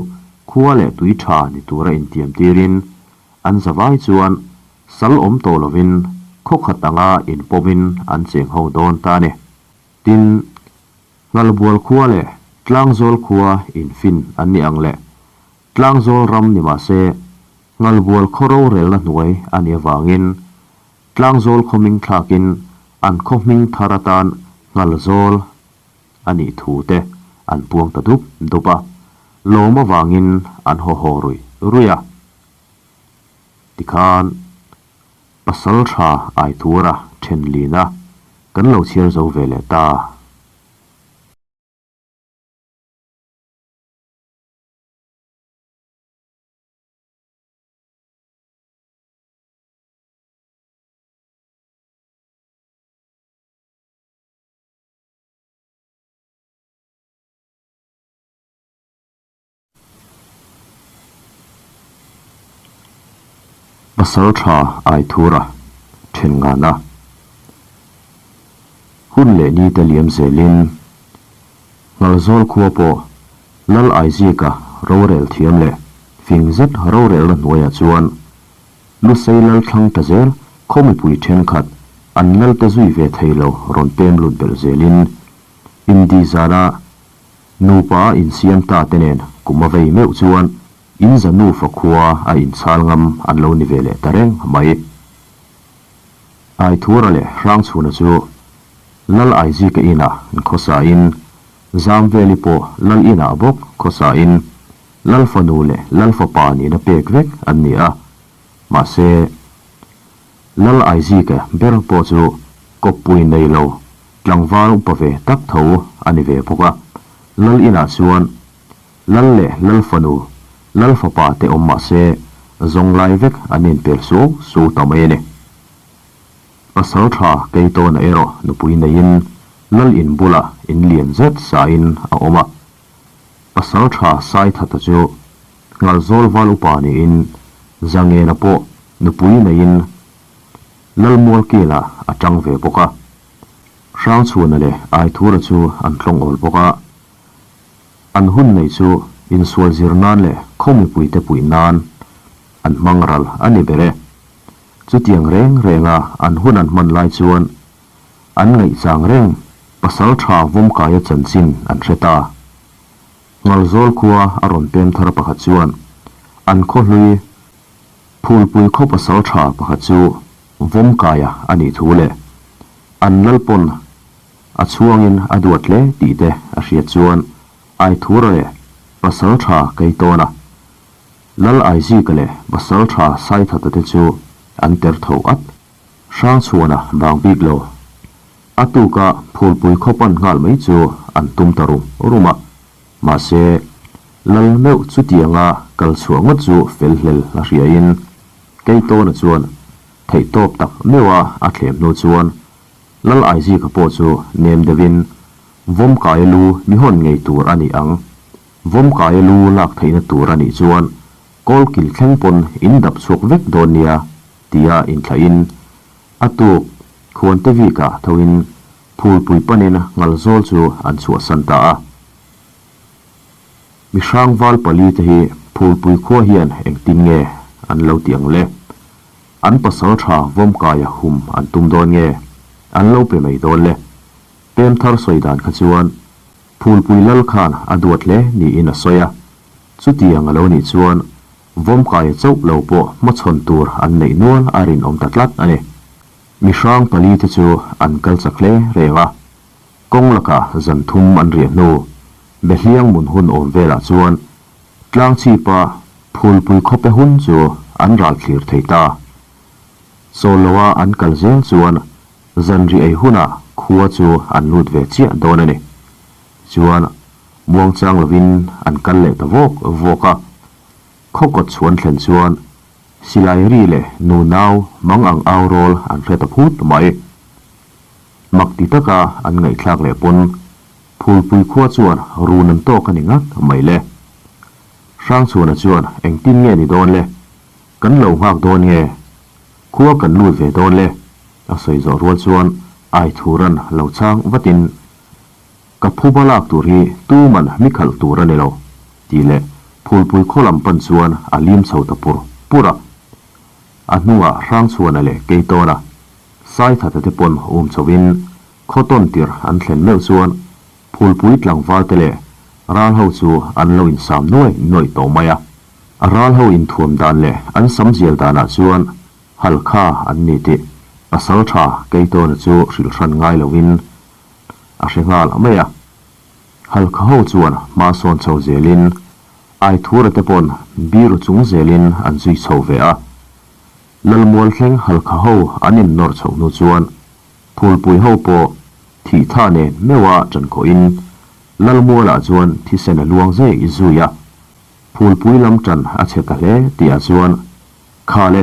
khua leh tui tha ni tura intiam tirin an zavai chuan sal awm tawh lovin khaw khat anga inpawmin an cheng ho dawn ta a ni. Tin, Nghalbual khua leh Tlangzawl khua infin an ni ang leh Tlangzawl ram ni mah se Nghalbual khaw rorelna hnuai a nih avangin Tlangzawl khaw hming thlakin an khaw hming thar atan Nghalzawl a nih thu te an puang ta dup dup a, lawm avangin an haw haw ruih ruih a. Tikhan pasal tha Aithura then lina kan lo chhiar zo ve leh ta. Pasal tha Aithura then ngana hun leh ni te liam zelin Nghalzawl khua pawh Lal Aizika rorel thiam leh fing zet rorelna hnuaiah chuan Lusei lal thlang ta zel khaw mipui thenkhat an lal te zui ve thei lo rawn pem lut belh zelin Indi zana nupa a insiam ta te nen kum a vei meuh chuan in za nufa khua a inchhal ngam an lo ni ve leh ta reng mai. Aithura leh Hrangchhuna chu Lal Aizika inah an khawsa in Zamveli pawh Lal inah bawk khawsa in Lal fanu leh Lal fapa nihna pek vek an ni a, mahse, Lal Aizika ber pawh chu kawppui nei lo tlangval upa ve tak tho a ni ve bawk a. Lal inah chuan Lal leh Lal fanu, Lal fapa te awm mahse, zawng lai vek an inpel suau suau ta mai a ni. Pasal tha Keitawna erawh nupui neiin Lal in bulah in lian zet sain a awm a. Pasal tha Saithata chu Nghalzawl val upa niin Zangena pawh nupui neiin Lalmualkila a tang ve bawk a. Hrangchhuana leh Aithura chu an tlawngawl bawk a. An hun nei chu Insual zir nan leh khaw mipuite puih nan an hmang ral a ni ber e. Chutiang reng renga an hun an hman lai chuan an ngaihchang reng pasal tha Vawmkaia chanchin an hre ta. Ngalzawl khua a rawn pem thar pakhat chuan an khaw hlui Phulpui khaw pasal tha pakhat chu Vawmkaia a nih thu leh an lalpawn a chhuangin a duat hle tih te a hriat chuan Aithura leh pasal tha Keitawna, Lal Aizika leh pasal tha Saithata te chu an ter tho at. Hrangchhuana bang bik lo. A tuka Phulpui khaw pan nghal mai chu an tum ta rum rum a. Mahse, Lal meuh chutianga kal chhuah ngawt chu fel hlel a hriain Keitawna chuan theihtawp tak meuha a thlem hnu chuan Lal Aizika pawh chu nem deuhin Vawmkaia lu mi hawn ngei tur a ni ang. Vawmkaia lu lak theihna tur a nih chuan kawlkil thleng pawn in dap chhuak vek dawn nia tia inthlahin a tuk Khuante Vika thoin Phulpui panin Ngalzawl chu an chhuahsan ta a. Mihrang val palite hi Phulpui khua hian engtin nge an lo ti ang le? An pasal tha Vawmkaia hum an tum dawn nge an lo pe mai dawn le? Pem thar sawi dan kha chuan Phulpui lal khan a duat hle niin a sawi a, chutiang a lo nih chuan Vawmkaia chauh lo pawh hmachhawn tur an neih nual a rinawm ta tlat a ni. Mihrang palite chu an kal chak hle reng a, kawng lakah zan thum an riah hnu Behliang mun hun awm velah chuan Tlangchhipa Phulpui khawpe hun chu an ral thlir thei ta. Chawl loa an kal zel chuan Zanri ei hunah khua chu an lut ve chiah dawn a ni. Chuan muangchang lovin an kal leh ta vawk vawk a. Khaw kawt chhuan thlen chuan silai ri leh nu nau mang ang au rawl an hre ta phut mai. Mak ti taka an ngaihthlak leh pawn Phulpui khua chuan run an tawk a ni ngat mai le. Hrangchhuana chuan engtin nge ni dawn le? Kan lo nghak dawn nge? Khua kan lut ve dawn le? A sawi zawh rual chuan Aithuran lo chang vatin, Ka phuba lak tur hi tuman mi khalh tur a ni lo, tih leh Phulpui khaw lam pan chuan a lim chho ta pur pur a. A hnungah Hrangchhuana leh Keitawna, Saithata te pawn um chhoin khaw tawn tirh an thlen meuh chuan Phulpui tlangval te leh ral ho chu an lo insam nuai nuaih tawh mai a. A ral ho inthuam dan leh an sam zial danah chuan Halkha an ni tih pasal tha Keitawna chu hrilh hran ngai loin a hre nghal mai a. Halkha ho chuan hma sawn chho zelin Aithura te pawn biru chung zelin an zui chho ve a. Lalmual thleng Halkha ho an innawr chhoh hnu chuan Phulpui ho pawh thih tha nen meuha ṭan khawhin Lalmualah chuan thisen a luang zei zui a. Phulpui lam ṭan a chhe ta hle tihah chuan, Kha le,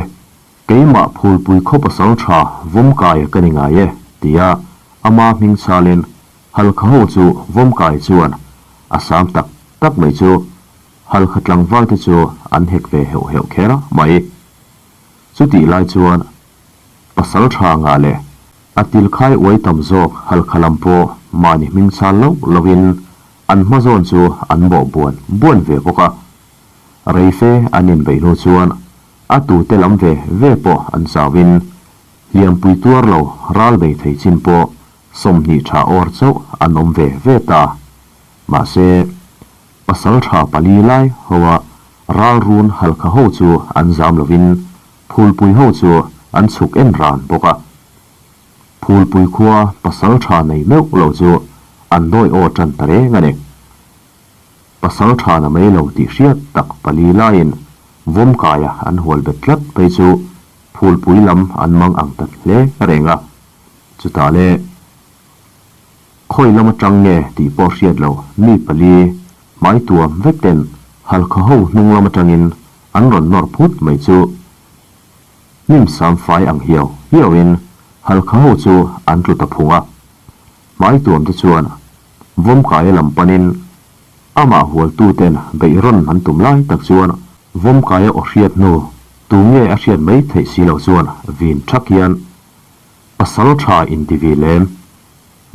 keimah Phulpui khaw pasal ṭha Vawmkaia ka ni ngai e, tia ama hming chhalin Halkha ho chu Vawmkai chuan a sam tak tak mai chu Halkha tlangvalte chu an hek ve heuh heuh kher mai. Chutih lai chuan pasal ṭha ngah leh a tilkhai uai tam zawk Halkha lam pawh mahni hming chhal loh lohin an hma zawn chu an bawh buan buan ve bawk a. Reife an inbeih hnu chuan a tute lam ve ve pawh an chauhin hliampui tuar lo ral bei thei chin pawh 20 tha awr chauh an awm ve ve ta. Mahse, pasal tha pali lai hoa ral run halkha ho chu an zam lovin phulpui ho chu an chhuk en ran bawk a. Phulpui khua pasal tha nei meuh lo chu an dawi aw tan ta reng a ni. Pasal tha na mai lo tih hriat tak pali laiin Vawmkaia an hual bet tlat phei chu Phulpui lam an mang ang ta hle reng a. Chutah le khawi lam atang nge tih pawh hriat lo mi pali hmai tuam vek ten Halkha ho hnung lam atangin an rawn nawr phut mai chu hnim sam fai ang hiau hiauin Halkha ho chu an tlu ta phung a. Hmai tuam te chuan Vawmkaia lam panin amah hualtuten beih rawn an tum lai tak chuan Vawmkaia aw hriat hnu tu nge a hriat mai theih si lo chuan vin thak hian pasal tha inti vi lem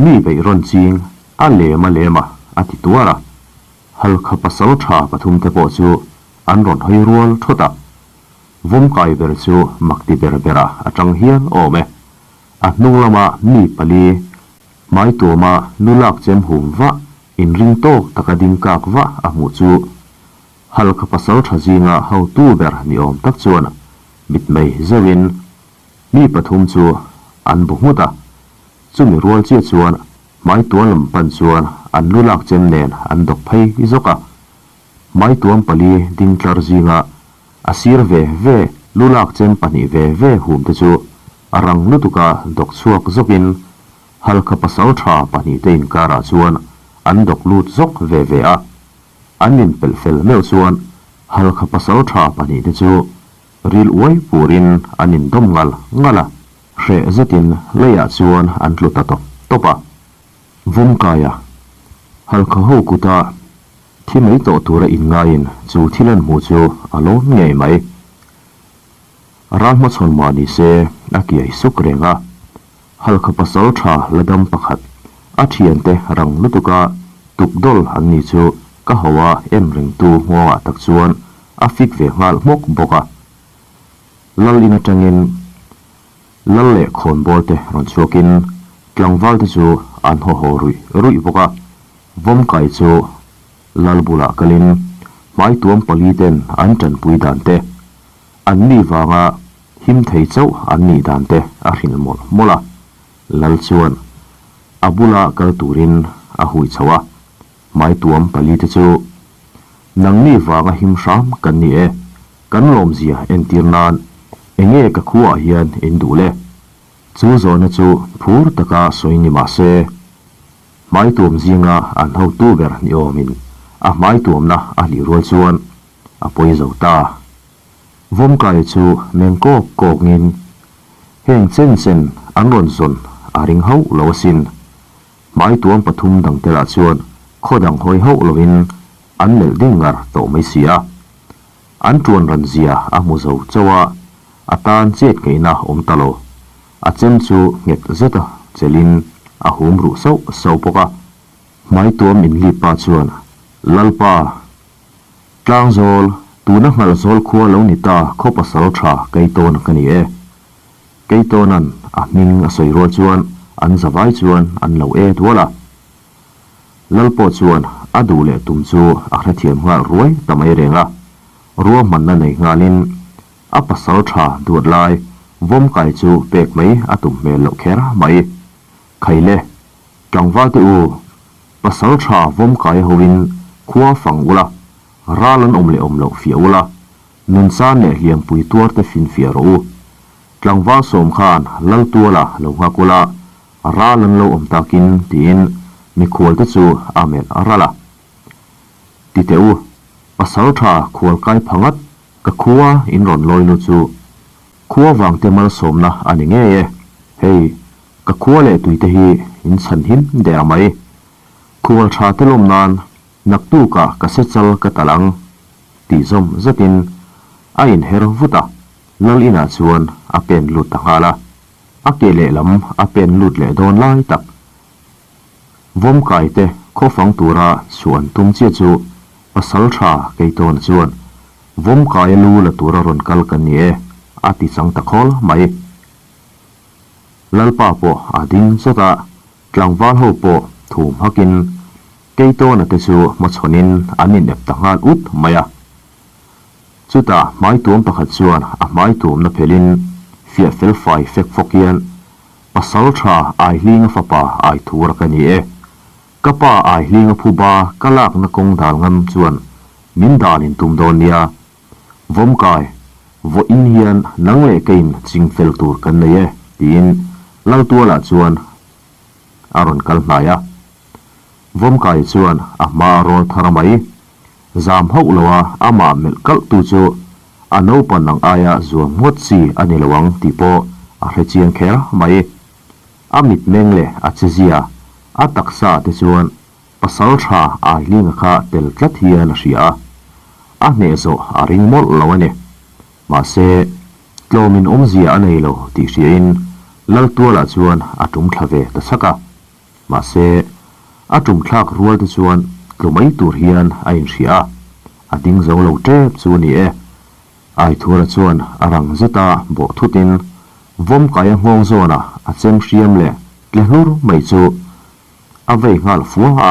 mi beih rawn ching a lem a lem a a ti tuar a. Halkha pasalṭha pathumte pawh chu an rawn hawi rual thawt a. Vawmkai ber chu mak ti ber berah a ṭang hial awm e. A hnung lama mi pali hmai tuama nu lak chem hum vah inring tawk taka ding kak vah a hmuh chu Halkha pasalṭha zinga hotu ber ni awm tak chuan mitmei zeuhin mi pathum chu an bu nghut a. Chumi rual chiah chuan hmai tuan lam pan chuan an lu lak chem nen an dawk phei zawk a. Hmai tuam pali ding tlar zinga a sir ve ve lu lak chem pahnih ve ve hum te chu a rang lutuka dawk chhuak zawkin Halkha pasalṭha pahnih te inkarah chuan an dawk lut zawk ve ve a. An inpelh fel meuh chuan Halkha pasalṭha pahnih te chu ril uai purin an indawm ngal ngal a, hreh zetin leiah chuan an tlu ta tawp tawp a. Vawmkaia Halkha ho kuta thi mai tawh tura inngaiin chu thil an hmuh chu a lawm ngei mai. Ral hmachhawn mah ni se a kiai suk reng a, Halkha pasal tha la dam pakhat a thiante rang lutuka tukdawl an ni chu ka ho a en rengtu nghawngah tak chuan a fik ve nghal hmawk bawk a. Lal in atangin Lal leh khawnbawl te rawn chhuakin tlangval te chu an haw haw ruih ruih bawk a, Vawmkai chu Lal bulah kalin hmaituam pali ten an tanpui dan te, an mi vanga him thei chauh an nih dan te a hrilh mawlh mawlh a. Lal chuan a bula kal turin a hui chho a, hmaituam pali te chu Nangni vanga him hram kan ni e, kan lawmzia entir nan enge ka khuaah hian in duh le? Chu zawhna chu phur taka sawi ni mah se, hmaituam zinga an hotu ber ni awmin a hmaituamna a hlih rual chuan a pawi zo ta. Vawmkaia chu meng kawk kawkin heng chen chen an rawn zawn a ring hauh lo asin. Hmaituam pathum dangte lah chuan khaw dang hawi hauh lovin an melh ding ngar tawh mai si a. An tuan ran zia a hmu zo chauh a, a tan chet ngaihna awm ta lo. A chem chu nghet zeta chelin a hum ruh sauh sauh bawk a. Hmaituam inlip pa chuan, Lalpa, Tlangzawl, tuna Nghalzawl khua lo ni ta khaw pasal tha Keitawn ka ni e. Keitawna'n a hming a sawi rual chuan an zavai chuan an lo e dual a. Lal pawh chuan a duh leh tum chu a hrethiam nghal ruai ta mai reng a, ruahmanna nei nghalin a pasal tha duat lai vawmkai chu pek mai a tum hmel loh kher mai. Khaile, tlangval te u, pasal tha vawmkai hoin khua fang ula, ral an awm leh awm loh fiah ula, Nunsan leh hliampui tuar te finfiah rawh u. Tlangval sawm khan Laltuala lo nghak ula, ral an lo awm takin tiin mikhual te chu a melh ral a. Ti teh u, pasaltha khualkai pha ngat ka khua in rawn lawi lu chu khua vangte malsawmna a ni ngei e. Hei, ka khua leh tuite hi in chhan him der mai. Khual tha te lawm nan naktukah ka se chal ka talh ang. Tih zawm zatin a inher vut a, Lal inah chuan a pen lut ta nghal a. A ke lehlam a pen lut leh dawn lai tak. Vawmkai te khawfang tura chhuah an tum chiah chu pasal tha Keitawna chuan Vawmkaia lu la tura rawn kal kan ni e a ti chang ta khawl mai. Lalpa pawh a ding chawt a, tlangval ho pawh thum hakin Keitawna te chu hmachhawnin an inep ta nghal ut mai a. Chutah hmaituam pakhat chuan a hmaituamna phelhin fiah fel fai fek fawk hian, Pasal tha Aihlinga fapa Aithura ka ni e. Ka pa Aihlinga phuba ka lakna kawng dal ngam chuan min dan in tum dawn nia. Vawmkai, vawiin hian nang leh keiin ching fel tur kan nei e, tiin Laltualah chuan a rawn kal hnai a. Vawmkai chuan a hma a rawl thar mai. Zam hauh lo a amah melh kalh tu chu a naupan ang aia zuam ngawt chi a ni lo ang tih pawh a hre chiang kher mai. A mitmeng leh a chezia, a taksa te chuan pasal tha Ailinga kha tel tlat hian a hria a. A hneh zawh a ring mawlh lo a ni. Mahse, tlawmin awmzia a nei lo tih hriain Laltualah chuan a tum thla ve ta chak a. Mahse, a tum thlak rual te chuan tlu mai tur hian a inhria a, a ding zo lo tep chu a ni e. Aithura chuan a rang zeta bawh thutin Vawmkaia nghawng zawna a chem hriam leh tle hlur mai chu a vei nghal fua a,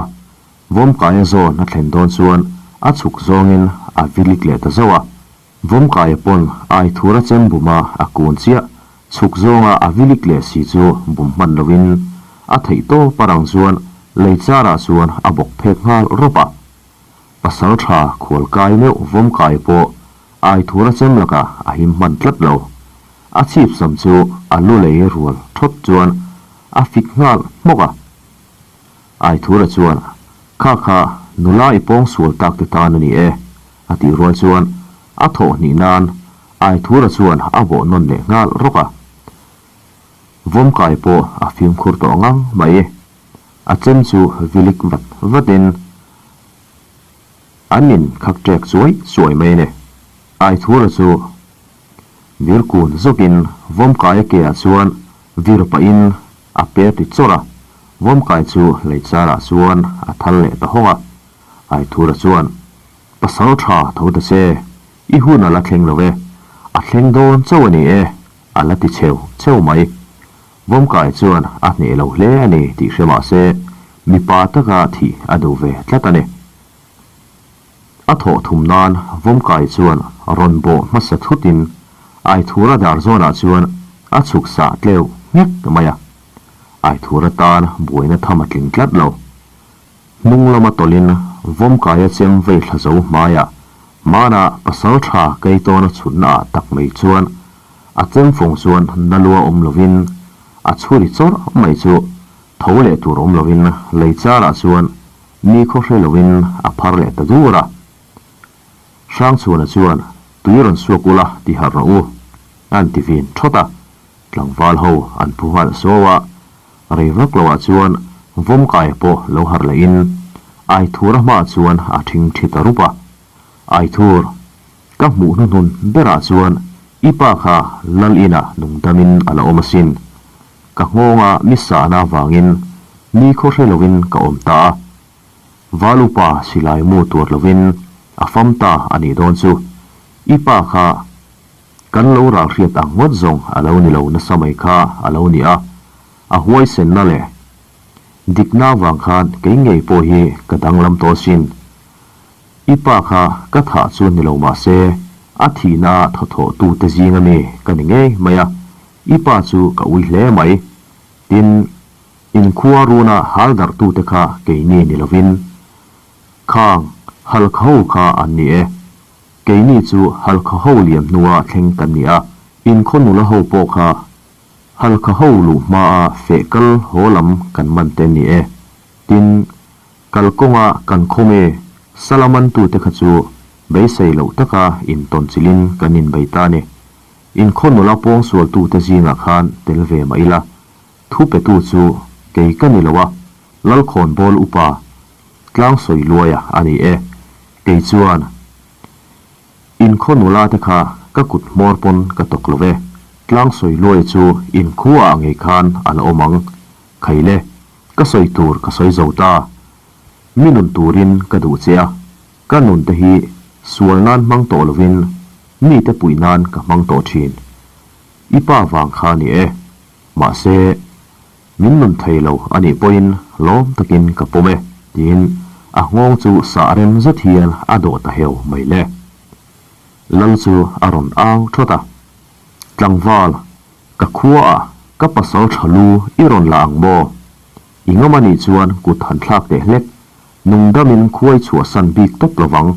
Vawmkaia zawn a thlen dawn chuan a chhuk zawngin a vilik leh ta zauh a. Vawmkaia pawn Aithura chem buma a kun chiah chhuk zawnga a vilik leh si chu bum hman loin a theih tawp a rang chuan lei charah chuan a bawk phek nghal rawp a. Pasal tha khual kai meuh Vawmkai pawh Aithura chem lakah a him hman tlat lo. A chhip sam chu a lu lei rual thawt chuan a fik nghal hmawk a. Aithura chuan, Kha kha, nula i pawng sual tak te tan a ni e, a tih rual chuan a thawh hnih nan Aithura chuan a bawh nawn leh nghal rawk a. Vawmkai pawh a fimkhur tawh ngang mai. A chem chu vilik vat vatin an in khak ṭek chuai chuai mai a ni. Aithura chu vir kun zawkin Vawmkaia ke ah chuan vir pahin a per ti chawrh a, Vawmkai chu leichar ah chuan a thal leh ta hawng a. Aithura chuan, Pasal tha tho ta che, i hun a la thleng lo e, a thleng dawn chauh a ni e, a la ti cheu cheu mai. Vawmkai chuan a hneh lo hle a ni tih hre mah se, mipa taka thih a duh ve tlat a ni. A thawh thum nan Vawmkai chuan rawn bawh hmasa thutin Aithura dar zawnah chuan a chhuk sah tleuh nghek mai a. Aithura tan buaina tham a tling tlat lo. Hnung lama tawlhin Vawmkaia chem vei thla zo hmaiah hmanah pasal tha Keitawna chhutna ah tak mai chuan a chem fawng chuan na lua awm lovin a chhuri chawrh mai chu tho leh tur awm lovin lei charah chuan Ni khaw hre lovin a phar leh ta dur a. Hrangchhuana chuan, Tui rawn suak ula ti harh rawh u, a han ti vin thawt a. Tlangval ho an phu nghal suau a. Rei vak loah chuan Vawmkaia pawh lo harh lehin Aithura hmaah chuan a thing thi ta rup a. Aithur, ka hmuh hnuhnun berah chuan i pa kha Lal inah nungdamin a la awm asin. Ka nghawnga mi sahna avangin ni khaw hre lovin ka awm ta a, Val upa silai mu tuar lovin a fam ta a nih dawn chu. I pa kha kan lo ral hriat ang ngawt zawng a lo ni lo nasa mai kha a lo ni a, a huaisenna leh dikna avang khan kei ngei pawh hi ka danglam tawh asin. I pa kha ka thah chu ni lo mah se a thihna a thawthawh tute zing ami ka ni ngei mai a, I pa chu ka ui hle mai. Tin, in khua runa hal darhtute kha keini ni lovin, khang halkha ho kha an ni e. Keini chu halkha ho liam hnua thleng kan ni a, in khaw nula ho pawh kha halkha ho luh hmaa feh kal haw lam kan man te ni e. Tin, kalkawnga kan khawme salamantute kha chu beisei loh taka intawnchilhin kan inbei ta a ni. Inkhaw nula pawngsualtute zingah khan tel ve mah ila, thu petu chu kei ka ni lo a, Lalkhawnbawl upa Tlangsawi Luaia a ni e. Kei chuan inkhaw nula te kha ka kut hmawr pawn ka tawk lo ve. Tlangsawi Luaia chu inkhuaah ngei khan a la awm ang. Khaile, ka sawi tur ka sawi zo ta. Mi nun turin ka duh che a, Ka nun te hi sual nan hmang tawh lovin mite puih nan ka hmang tawh thin. I pa vang kha ni e. Mahse, min nun thei lo a nih pawhin lawm takin ka pawm e, tiin a nghawng chu sah rem zet hian a dawh ta heu mai le. Lal chu a rawn au thawt a. Tlangval, ka khuaah ka pasal tha lu i rawn la ang maw? I ngam a nih chuan kut han thlak teh hlek Nungdamin khuai chhuahsan bik tawp lovang.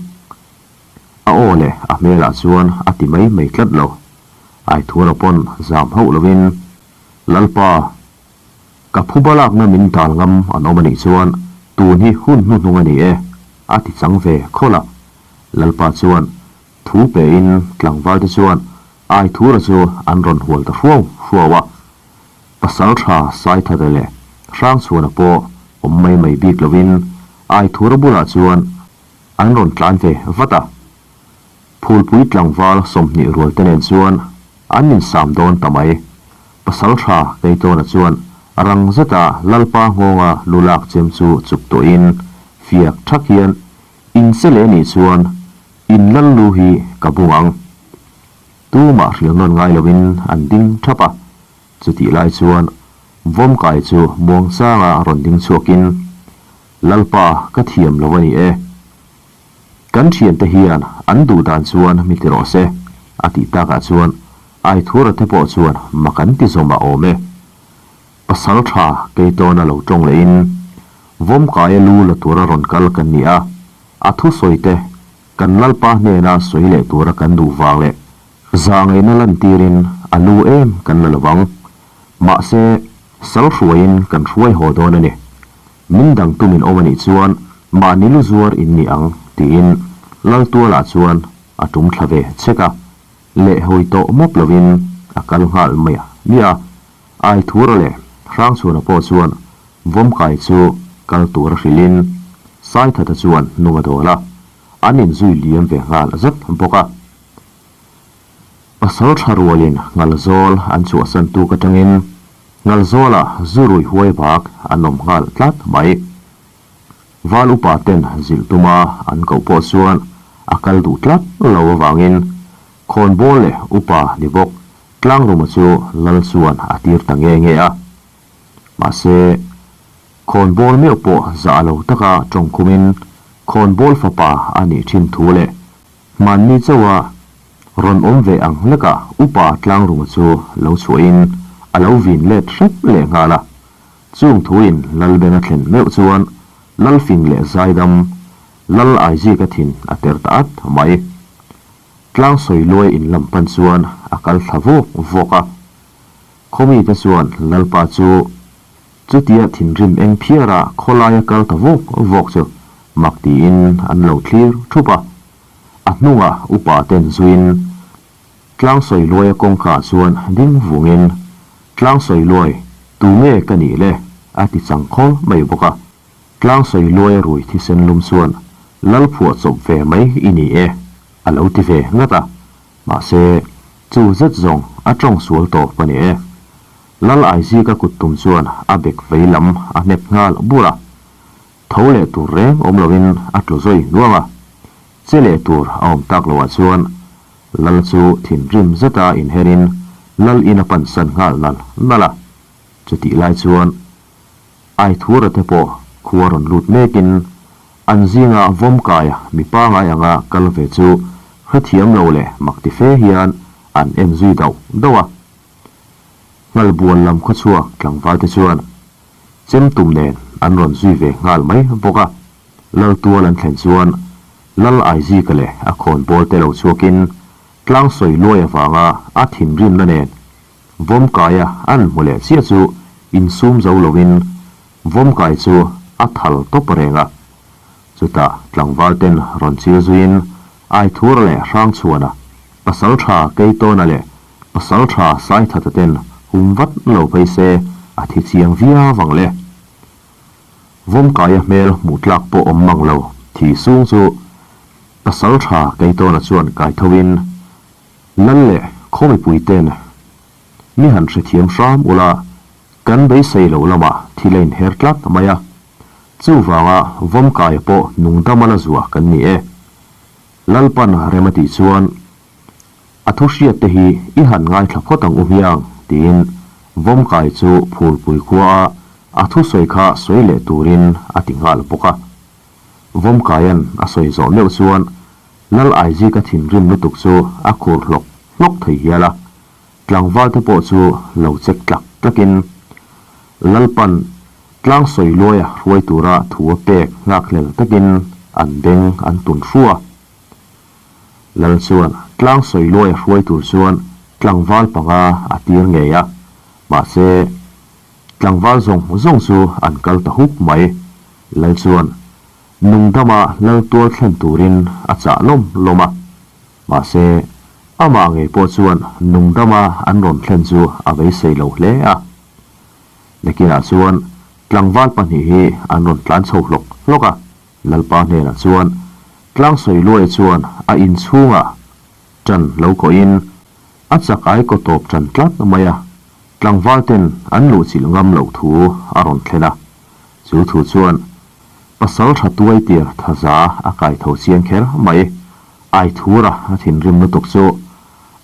A aw leh a hmelah chuan a ti mai mai tlat lo. Aithura pawn zam hauh lovin, Lalpa, ka phuba lakna min dal ngam an awm a nih chuan tun hi hun hnuhnung a ni e, a ti chang ve khawlh a. Lalpa chuan thu pein tlangvalte chuan Aithura chu an rawn hual ta hruau hruau a. Pasal tha Saithate leh Hrangchhuana pawh awm mai mai bik lovin Aithura bulah chuan an rawn tlan ve vat a. Phulpui tlangval 20 rual te nen chuan an insam dawn ta mai. Pasal tha Keitawna chuan rang zeta Lalpa nghawnga lu lak chem chu chuk tawhin. Fiak thak hian in che leh nih chuan in lal lu hi ka bung ang. Tumah hrilh nawn ngai loin an ding thap a, chutih lai chuan Vawmkai chu muangchanga rawn ding chhuakin, Lalpa ka thiam lo a ni e. Kan thiante hian an duh dan chuan mi ti rawh se, a tih takah chuan Aithura te pawh chuan mak an ti zawm a awm e. Pasal tha Keitawna lo tawng lehin Vawmkaia lu la tura rawn kal kan ni a, a thusawi te kan Lalpa hnena sawi leh tura kan duh vang leh zahngaihna lantirin a lu em kan la lovang. Mahse, sal hruaiin kan hruai haw dawn a ni. Min dang tumin awm a nih chuan mahni lu zuar in ni ang tiin Laltualah chuan a tum thla ve chek a, lehhawi tawh mawp lovin a kal nghal mai a nia. Aithura leh Hrangchhuana pawh chuan Vawmkai chu kal tura hrilhin Saithata chuan hnung a dawl a, an inzui liam ve nghal zat bawk a. Pasal tha rualin Ngalzawl an chhuahsan tuk atangin Ngalzawlah zu rui huai bak an awm nghal tlat mai. Val upa ten zilh tuma an koh pawh chuan a kal duh tlat lo avangin khawnbawl leh upa ni bawk Tlangruma chu lal chuan a tir ta nge nge a. Mahse, khawnbawl meuh pawh zah lo taka tawngkhumin khawnbawl fapa a nih thin thu leh Hmanni chauha rawn awm ve ang hlekah Upa Tlangruma chu lo chhuahin a lo vin let hrep leh nghal a. Chung thuin Lalbeng a thlen meuh chuan Lalfing leh Zaidam, Lal Aizika thin a ter ta at mai. Tlang sawi luai in lam pan chuan a kal thla vawk vawk a. Khawmite chuan Lalpa chu Chutia thinrim eng phiara khawlaia kal ta vawk vawk chu mak tiin an lo thlir thup a. A hnungah upa ten zuiin tlang sawi luaia kawngka chuan ding vungin, Tlang sawi luai, tu nge ka nih le? a ti chang khawl mai bawk a. Tlang sawi luaia rui thisen lum chuan lal phuah chawp ve mai i ni e, a lo ti ve ngat a. Mahse, chu zet zawng a tawng sual tawp a ni e. Lal Aizika kut tum chuan a bek vei lam a hnek nghal bur a, tho leh tur reng awm loin a tlu zawi hnuang a, che leh tur a awm tak loah chuan Lal chu thinrim zeta inherin Lal in a pansan nghal nal nal a. Chutih lai chuan Aithura te pawh khua rawn lut mekin an zinga Vawmkaia mi pangai anga kal ve chu hrethiam lo leh mak ti fe hian an en zui dauh dauh a. Nghalbual lam khawchhuak tlangval te chuan chem tum nen an rawn zui ve nghal mai bawk a. Laltual an thlen chuan Lal Aizika leh a khawnbawl te lo chhuakin tlang sawi luai avanga a thinrimna nen Vawmkaia an hmu leh chiah chu insum zo loin Vawmkai chu a thal tawp reng a. Chutah tlangval ten rawn chil zuiin Aithura leh Hrangchhuana, Pasaltha Keitawna leh Pasaltha Saithata ten hum vat lo phei se a thi chiang viau ang le. Vawmkaia hmel hmuh tlak pawh awm mang lo thi sung chu Pasaltha Keitawna chuan kai tho in Lal leh khaw mipui ten mi han hrethiam hram ula kan beisei lo lamah thil a inher tlat mai a, chuvanga Vawmkaia pawh nungdama la zuah kan ni e. Lalpan rem a tih chuan A thu hriat te hi i han ngaithla phawt ang u hmiang, tiin Vawmkai chu Phulpui khuaa a thusawi kha sawi leh turin a ti nghal bawk a. Vawmkaia'n a sawi zawh meuh chuan Lal Aizika thinrim lutuk chu a khur hlawk hlawk thei hial a, tlangval te pawh chu lo chek tlak tlakin Lalpan tlang sawi luaia hruai tura thu a pek nghakhlel takin an beng an tun hru a. Lal chuan tlang sawi luai a hruai tur chuan tlangval panga a tir ngei a, mahse tlangval zawng zawng chu an kal ta hup mai. Lal chuan nungdama lal tual thlen turin a chah lawm lawm a, mahse amah ngei pawh chuan nungdama an rawn thlen chu a beisei lo hle a. Nakinah chuan tlangval pahnih hi an rawn tlan chho hlawk hlawk a. Lalpa hnenah chuan tlang sawi luai chuan a inchhungah ṭan lo kawhin a chak ai kaw tawp ṭan tlat mai a, tlangval ten an luhchilh ngam loh thu a rawn thlen a. Chu thu chuan. Pasalṭha tuaitir thaza a kai tho chiang kher mai. Aithura a thinrim lutuk chu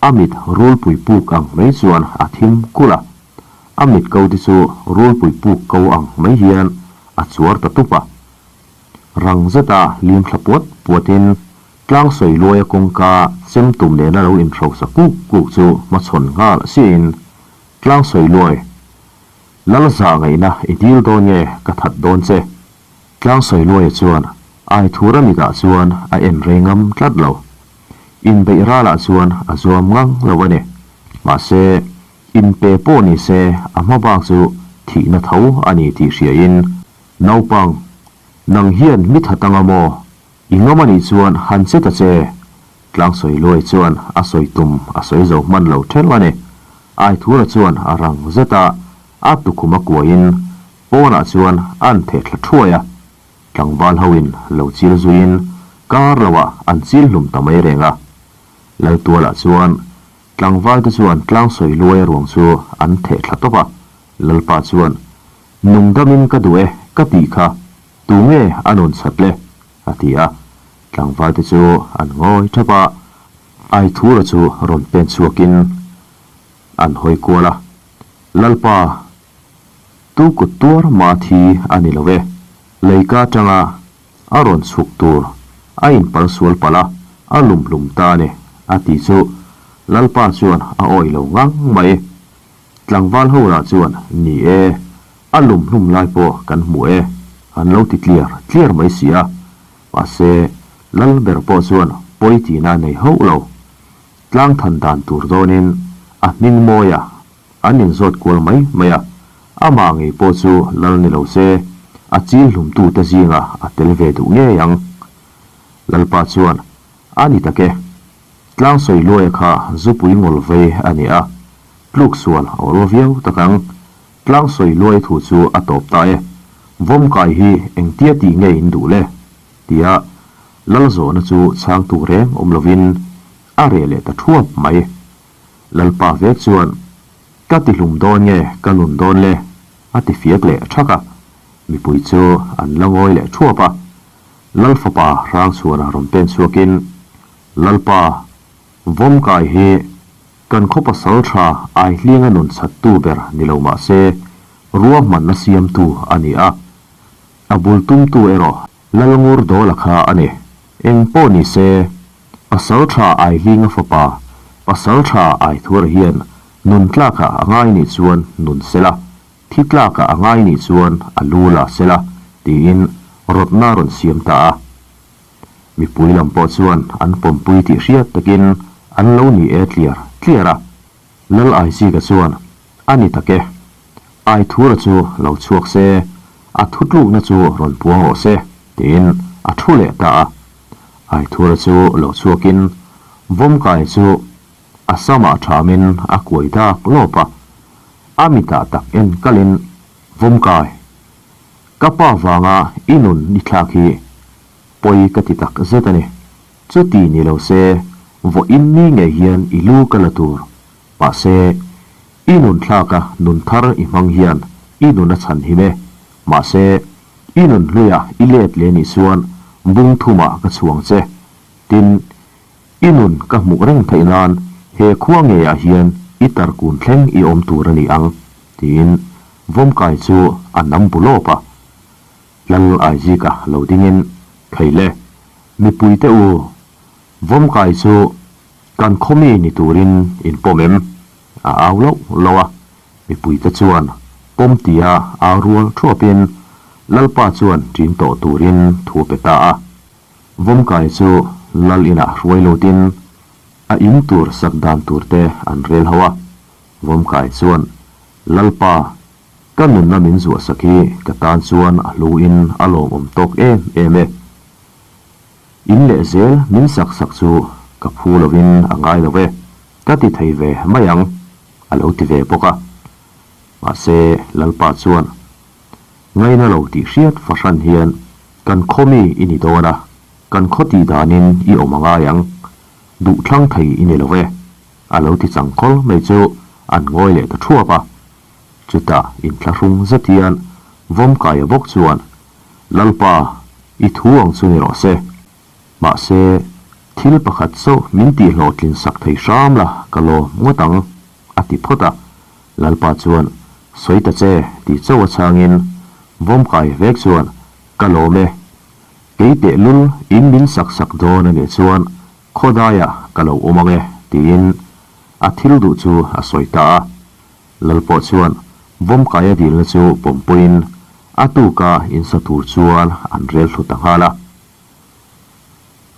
a mit rulpui puk ang mai chuan a thim kulh a. A mit ko te chu rulpui puk ko ang mai hian a chuar ta tup a. Rang zeta lim thla puat puatin tlang sawi luaia kawngka chem tum nena lo inhrosa kuk kuk chu hmachhawn nghal siahin tlang sawi luai Lal zah ngaihna i dil dawn nge ka that dawn che? Tlang sawi luaia chuan Aithura mitah chuan a en rei ngam tlat lo. Inbeih ralah chuan a zuam ngang lo a ni. Mahse, inpe pawh ni se a hma bak chu thihna tho a ni tih hriain, Naupang, nang hian mi that anga maw? I ngam a nih chuan han che ta che. Tlang sawi luai chuan a sawi tum a sawi zo hman lo ṭhelh a ni. Aithura chuan a rang zet a, a tukhum a kuaiin pawnah chuan an theh thla ṭhuai a. Tlangval hoin lo chil zuiin kar loah an chil hlum ta mai reng a. Laltualah chuan tlangvalte chuan tlang sawi luai ruang chu an theh thla tawp a. Lalpa chuan, Nungdamin ka duh e ka tih kha tunge a nun chat le? a ti a. Tlangvalte chu an ngawi thap a, Aithura chu rawn pen chhuakin an hawi kual a, Lalpa, tu kut tuar mah thi a ni lo e, leika atanga a rawn chhuk tur a inpal sual palh a, a lum hlum ta a ni, a ti chu Lalpa chuan a awih lo ngang mai. Tlangval ho lah chuan, Ni e, a lum hlum lai pawh kan hmu e, an lo ti tliar tliar mai si a. Mahse, lal ber pawh chuan pawi tihna a nei hauh lo. Tlang than dan tur dawnin a hming mawia an inzawt kual mai mai a, amah ngei pawh chu lal ni lo se, a chil hlumtute zingah a tel ve duh ngei ang. Lalpa chuan, A ni tak e, tlang sawi luaia kha zupui ngawl vei a ni a, tluk sual a awl viau tak ang. Tlang sawi luai thu chu a tawp ta e, vawm kai hi engtia tih nge in duh le? Tia lal zawhna chu chhangtu reng awm lovin a reh leh ta thuap mai. Lalpa vek chuan, Ka ti hlum dawn nge ka nun dawn le? a ti fiak leh thak a. Mipui chu an la ngawi leh thuap a. Lal fapa Hrangchhuana rawn pen chhuakin, Lalpa, vawm kai hi kan khaw pasal tha Aihlinga nun chhattu ber ni lo mah se, ruahmanna siamtu a ni a. A bul tumtu erawh Lalngur Dawla kha a ni. Eng pawh ni se, pasal tha Aihlinga fapa, pasal tha Aithuara hian nun tlakah a ngai nih chuan nun sela, thi tlakah a ngai nih chuan a lu la sela, tiin rawtna a rawn siam ta a. Mipui lam pawh chuan an pawmpui tih hriat takin an lo ni e tliar tliar a. Lal Aizika chuan, A ni tak e. Aithura chu lo chhuak se, a thutlukna chu rawn puang rawh se, tiin a thu leh ta a. Aithura chu lo chhuakin Vawmkai chu a samah thamin a kuai dak lawp a. A mitah tak en kalin, Vawmkai, ka pa vanga i nun i thlak hi pawi ka ti tak zet a ni. Chuti ni lo se, vawiin ni ngei hian i lu ka la tur. Mahse, i nun thlaka nun thar i hmang hian i nun a chhan him e. Mahse, i nun hluia i let leh nih chuan bung thumah ka chhuang che. Tin, i nun ka hmuh reng theih nan he khua ngeiah hian i tarkun thleng i awm tur a ni ang, tiin Vawmkai chu a nam bu lawp a. Lal Aizika lo dingin, Kheile, mipuite u, Vawmkai chu kan khawmi ni turin in pawm em? A au loh loh a, mipuite chuan pawm tia au rual thuapin Lalpa chuan ṭin tawh turin thu pe ta a. Vawmkai chu Lal inah hruai lutin a in tur sak dan turte an rel ho a. Vawmkai chuan, Lalpa, Ka nunna min zuahsak hi ka tan chuan a hluin a lawmawm tawk em em e. In leh zel min sak sak chu ka phu lovin a ngai lo e, ka ti thei ve mai ang, a lo ti ve bawk a. Mahse, Lalpa chuan, Ngaina lo tih hriat fahran hian kan khaw mi i ni dawn a, kan khaw tih danin i awm a ngai ang, duhthlang thei i ni lo e, a lo ti chang khawl mai chu an ngawi leh ta thuap a. Chutah inthlahrung zet hian Vawmkaia bawk chuan, Lalpa! I thu ang chu ni rawh se. Mahse, thil pakhat chauh min tihhlawhtlin sak thei hram la ka lawm ngawt ang, a ti phawt a. Lalpa chuan, Sawi ta che, ti chauh a chhangin Vawmkai vek chuan, Ka lawm e. Kei tehlul in min sak sak dawn a nih chuan khawdaiah ka lo awm ang e, tiin a thil duh chu a sawi ta a. Lal pawh chuan Vawmkaia dilna chu pawmpuiin a tuka insa tur chuan an rel thlu ta nghal a.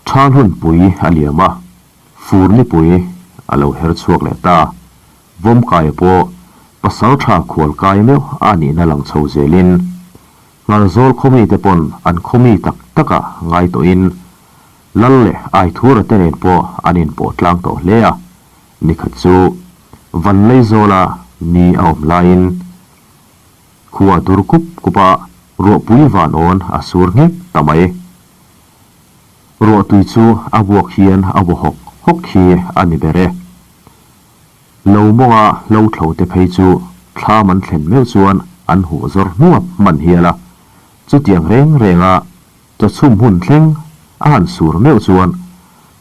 Thal hunpui a liam a, fur nipui a lo her chhuak leh ta. Vawmkaia pawh pasal tha khual kai meuh a nihna lang chho zelin Nghalzawl khawmite pawn an khawmi tak takah ngai tawhin Lal leh Aithura te nen pawh an inpawh tlang tawh hle a. Nikhat chu Vanleizawla ni a awm laiin khua dur kup kup a, ruahpui van awn a sur nghek ta mai. Ruahtui chu a buak hian a vaw hawk hawk hi a ni ber e. Lo mawnga hlo thlo te phei chu thlam an thlen meuh chuan an huh zawr hnuap hman hial a, chutiang reng renga chawchhum hun thleng a han sur meuh chuan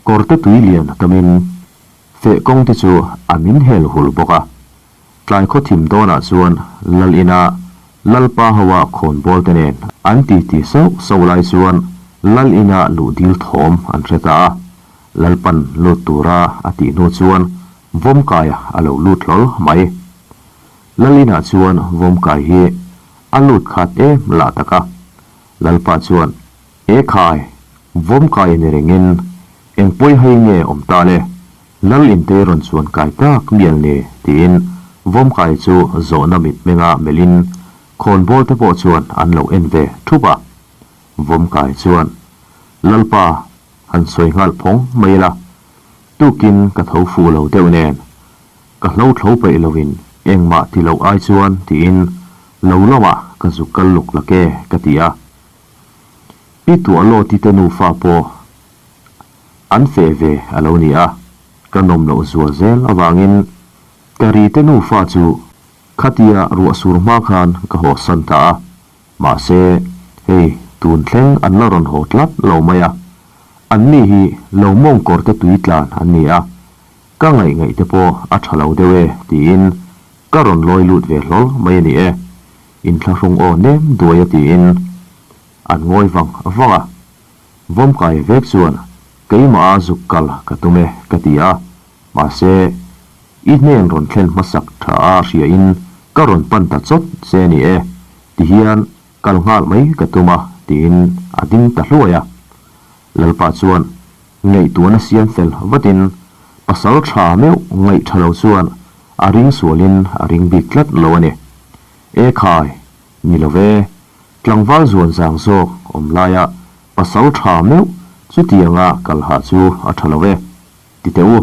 kawrte tui lian a tamin feh kawng te chu a min hel hul bawk a. Tlai khaw thim dawnah chuan Lal ina Lalpa hoa khawnbawl te nen an titi sauh sauh lai chuan Lal ina luh dil thawm an hre ta a. Lalpan lut tura a tih hnu chuan Vawmkaia a lo lut hlawl mai. Lal inah chuan Vawmkai hi a lut khat em lah tak a. Lalpa chuan, E khai, Vawmkai ni rengin eng pawi hai nge awm ta le? Lal inte rawn chuan kai tak mial ni tiin Vawmkai chu zawhna mitmenga melhin khawnbawl te pawh chuan an lo en ve thup a. Vawmkai chuan, Lalpa, han sawi nghal phawng mai ila, tukin ka tho fuh lo deuh nen, ka hlo thlo peih loin engmah ti loh ai chuan tiin lo lamah ka zuk kal luk lak e ka ti a. Pi Tuahlaw tite nufa pawh an feh ve a lo ni a, ka nawm loh zual zel avangin ka rite nufa chu khatia ruah sur hma khan ka haw san ta a, mahse hei tun thleng an la rawn haw tlat lo mai a, anni hi lo mawngkawr te tui tlan an ni a, ka ngaih ngaih te pawh a tha lo deuh e tiin ka rawn lawi lut ve hlawl mai a ni e, inthlahrung aw nem duai a tiin an ngawi vang vang a. Vawmkai vek chuan keimah a zuk kal ka tum e ka ti a, mahse i hnen rawn thlen hmasak tha a hria in ka rawn pan ta chawt che ni e ti hian kal nghal mai ka tum a tiin a ding ta hluai a. Lalpa chuan ngaihtuahna siam fel vatin pasal tha meuh ngaih tha lo chuan a ring sualin a ring bik tlat lo a ni. E khai, ni lo ve, Tlangval zuan zang zawk awm laia pasal tha meuh chutianga kal hah chu a tha lo e. Ti teh u,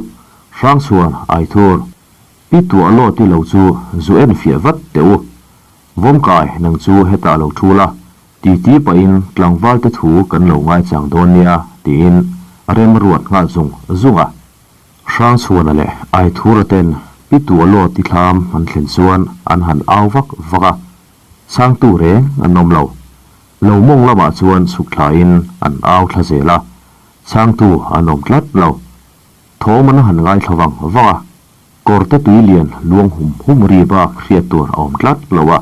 Hrangchhuan Aithur, pi tuah law ti lo chu zu en fiah vat teh u. Vawmkai nang chu hetah lo thu la, ti ti pahin tlangval te thu kan lo ngaichang dawn nia tiin a rem ruat nghal zung zung a. Hrangchhuana leh Aithura ten pi tuah law ti thlam an thlen chuan an han au vak vak a. Chhangtu reng an awm lo. Lo mawng lamah chuan chhuk thlain an au thla zel a, chhangtu an awm tlat lo. Thawm an han ngaithla vang vang a, kawrte tui lian luang hum hum ri bak hriat tur a awm tlat lo a.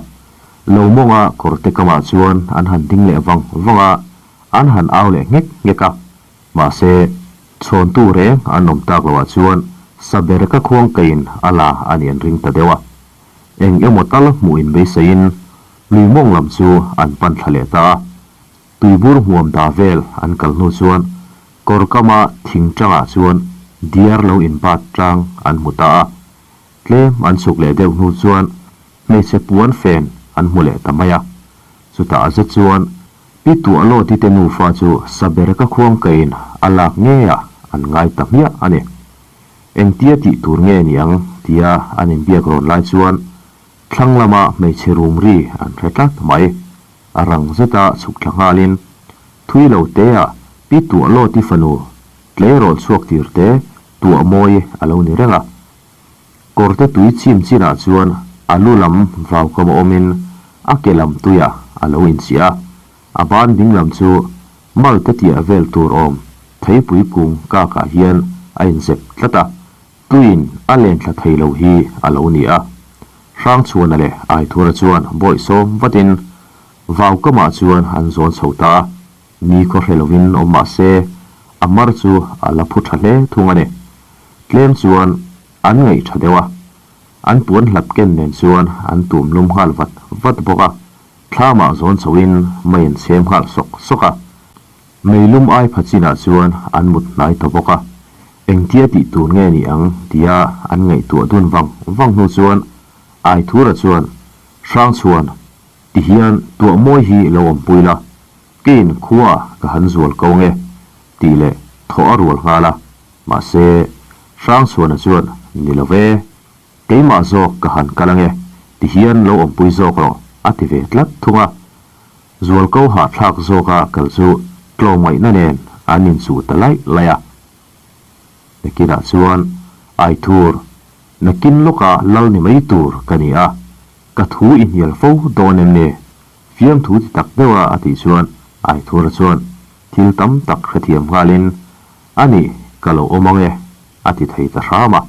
Lo mawnga kawrte kamah chuan an han ding leh vang vang a, an han au leh nghek nghek a. Mahse, chhawntu reng an awm tak loah chuan Sabereka khuangkeiin a la a nih an ring ta deuh a. Eng emaw tal hmuh in beiseiin lui mawng lam chu an pan thla leh ta a. Tuibur hmuam da vel an kal hnu chuan kawr kama thing tangah chuan diar lo in bat tang an hmu ta a. Tlem an chhuk leh deuh hnu chuan hmeichhe puan fen an hmu leh ta mai a. Chutah a zet chuan Pi Tuahlawti te nufa chu Sabereka khuangkaiin a lak ngeiah an ngai ta hmiah a ni. Engtia tih tur nge ni ang tia an inbiak rawn lai chuan thlang lama hmeichhe rum ri an hre tlat mai. A rang zeta chhuk thla nghalin thui lo tea Pi Tuahlawti fanu tleirawl chhuak tir te tuah mawi a lo ni reng a. Kawrte tui chim chinah chuan a lu lam vaukam awmin a ke lam tuiah a lo inchiah a, a ban ding lam chu. Malte tiah vel tur awm theipui kung kakah hian a inzep tlat a, tuiin a len thla thei lo hi a lo ni a. Hrangchhuana leh Aithura chuan bawihsawm vatin vau kamah chuan an zawn chho ta a, ni khaw hre lovin awm mah se a mar chu a la phu tha hle thung a ni. Tlem chuan an ngaih tha deuh a, an puan hlap ken nen chuan an tum lum nghal vat vat bawk a. Thlamah zawn chhoin mei an chhem nghal sawk sawk a, mei lum ai pha chinah chuan an mut hnai ta bawk a, engtia tih tur nge ni ang tia an ngaihtuah dun vang vang hnu chuan Aithura chuan Hrangchhuan ti hian tuah mawi hi lo awmpui la, keiin khua ka han zual ko nge tih leh thawh a rual nghal a, mahse Hrangchhuana chuan ni lo ve. Keimah zawk ka han kal ange, ti hian lo awmpui zawk rawh, a ti ve tlat thung a. Zualko hahthlak zawka kal chu tlawmngaihna nen an inchuh ta laih laih a. Nakinah chuan, Aithur, nakin lawka lal ni mai tur ka ni a, ka thu i hnial fo dawn em ni? Fiamthu ti tak deuha a tih chuan Aithura chuan thil tam tak hrethiam nghalin, A nih, ka lo awm ange, a ti thei ta hram a.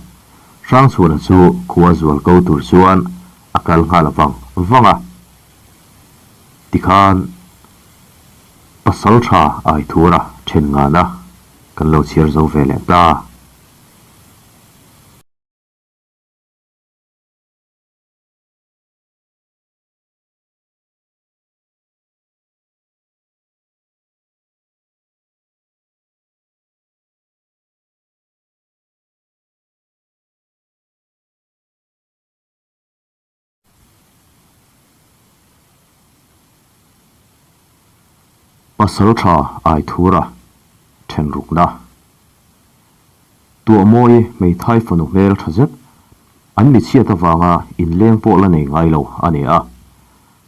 Hrangchhuana chu khua zual ko tur chuan a kal nghal vang vang a. Tikhan pasal tha Aithura then ngana kan lo chhiar zo ve leh ta. Pasal tha Aithura thenrukna Tuahmawi hmeithai fanu hmel tha zet an mi chhiat avanga inleng pawh la nei ngai lo a ni a.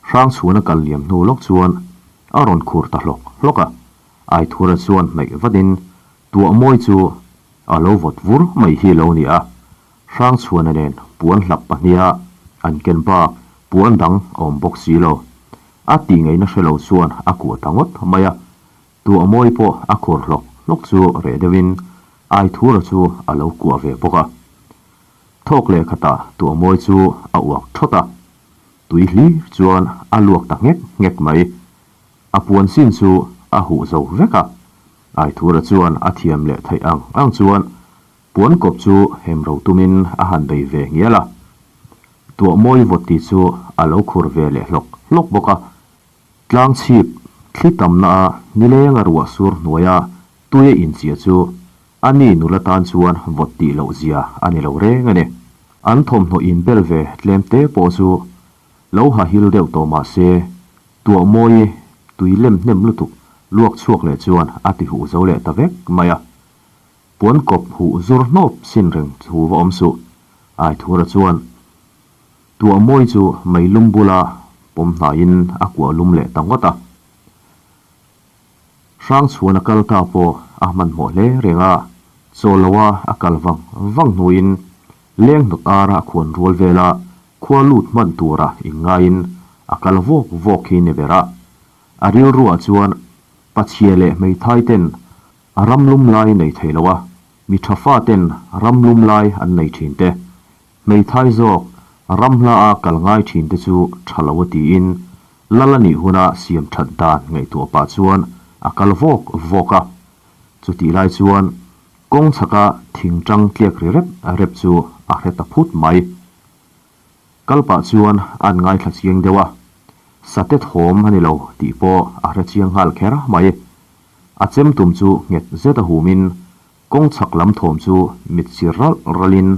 Hrangchhuana kal liam hnu lawk chuan a rawn khur ta hlawk hlawk a. Aithura chuan hnaih vatin Tuahmawi chu a lo vawt vur mai hi lo ni a, Hrangchhuana nen puan hlap pahniha an ken bak puan dang a awm bawk si lo. A tih ngaihna hre lo chuan a kuah ta ngawt mai a, Tuahmawi pawh a khur hlawk hlawk chu reh deuhin Aithura chu a lo kuah ve bawk a. Thawk leh khatah Tuahmawi chu a uak thawt a, tui hlir chuan a luak ta nghek nghek mai. A puan sin chu a huh zo vek a, Aithura chuan a thiam leh theih ang ang chuan puan kawp chu hem ro tumin a han bei ve ngial a. Tuahmawi vawti chu a lo khur ve leh hlawk hlawk bawk a. Tlang chhip thli tamna a nileng a ruah sur hnuaia tui a inchiah chu a ni nula tan chuan vawt tih loh zia a ni lo reng a ni. An thawmhnaw inbel ve tlem te pawh chu lo hahil deuh tawh mah se Tuah mawi tui lem hnem lutuk luak chhuak leh chuan a ti huh zo leh ta vek mai a. Puan kawp huh zur hnawp sin reng thu va awm suh. Aithura chuan tuah mawi chu mei lum bula pawm hnaiin a kuah lum leh ta ngawt a. Hrangchhuan a kal ta pawh a hmanhmawh hle reng a, chaw loa a kal vang vang hnuin leng hnawt ara a khuan rual vela Khua lut hman tura inngaiin a kal vawk vawk hi ni ber a. A rilruah chuan pachhia leh hmeithai ten a ram lum lai nei thei lo a, mi tha fa ten ram lum lai an nei thin te, hmeithai zawk ram hla a kal ngai thin te chu tha lo a tiin lal a nih huna siam that dan ngaihtuah pah chuan a kal vawk vawk a. Chutih lai chuan kawng chhaka thing tang tliak ri rep rep chu a hre ta phut mai. Kal pah chuan an ngaithla chiang deuh a, sate thawm a ni lo tih pawh a hre chiang nghal kher mai. A chem tum chu nghet zet a humin kawng chhak lam thawm chu mit sir ralh ralhin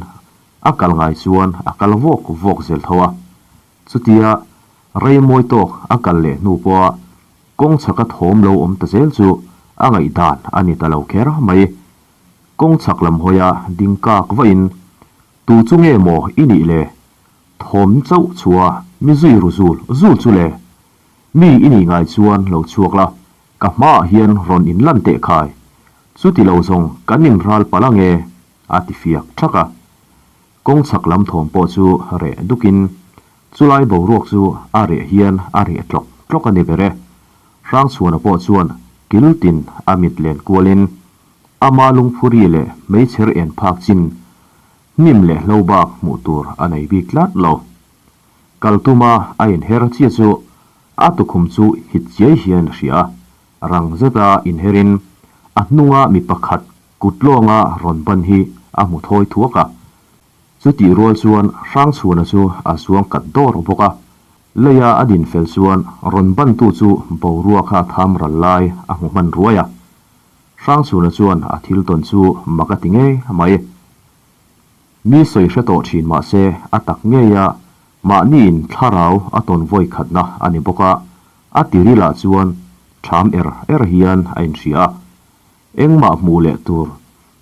a kal ngai chuan a kal vawk vawk zel tho a. Chutia rei mawi tawk a kal leh hnu pawha kawng chhaka thawm lo awm ta zel chu a ngaihdan a ni ta lo kher mai. Kawng chhak lam hawia ding kak vahin Tu chu nge maw i nih le? Thawm chauh chua mi zui ru zul zul chu le. Mi i nih ngai chuan lo chhuak la, ka hmaah hian rawn in lan teh khai. Chuti lo zawng kan in ral palh ange, a ti fiak thak a. Kawng chhak lam thawm pawh chu reh dukin chulai boruak chu a reh hian a reh tlawk tlawk a ni ber e. Hrangchhuana pawh chuan. Kil tin a mit len kualin ama lungphuri leh hmeichher en phak chin hnim leh hlo bak hmuh tur a nei bik tlat lo. Kal tuma a inher chiah chu a tukhum chu hit chiai hian a hria a, rang zeta inherin a hnunga mi pakhat kut lawnga rawn ban hi a hmu thawi thuak a. Chutih rual chuan Hrangchhuana chu a zuang kat dawr bawk a, leia a din fel chuan rawn bantu chu boruak a tham ral lai a hmu hman ruai a. Hrangchhuana chuan a thil tawn chu mak a ti ngei mai. Mi sawi hre tawh thin mah se a tak ngei a, mahniin thlarau a tawn vawi khatna a ni bawk a, a tirilah chuan ṭham er er hian a inhria a. Engmah hmuh leh tur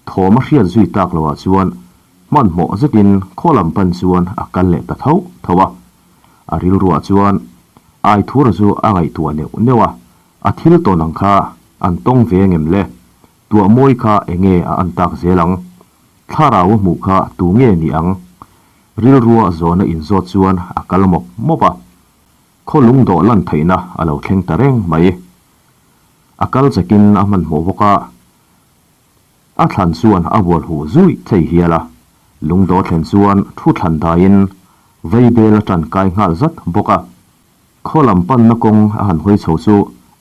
thawm a hriat zui tak loah chuan hmanhmawh zetin khaw lam pan chuan a kal leh ta tho tho a. A rilruah chuan Aithura chu a ngaihtuah neuh neuh a, a thil tawn ang kha an tawng ve ngem le? Tuah mawi kha enge a an tak zel ang? Thlarau a hmuh kha tu nge ni ang? Rilrua zawhna inzawt chuan a kal mawp mawp a. Khaw lungdawh lan theihna a lo thleng ta reng mai. A kal chakin a hmanhmawh bawk a, a thlan chuan a bual huh zuih thei hial a. Lungdawh thlen chuan thu thlan daiin vaibel a tan kai nghal zat bawk a. Khaw lam panna kawng a han hawi chho chu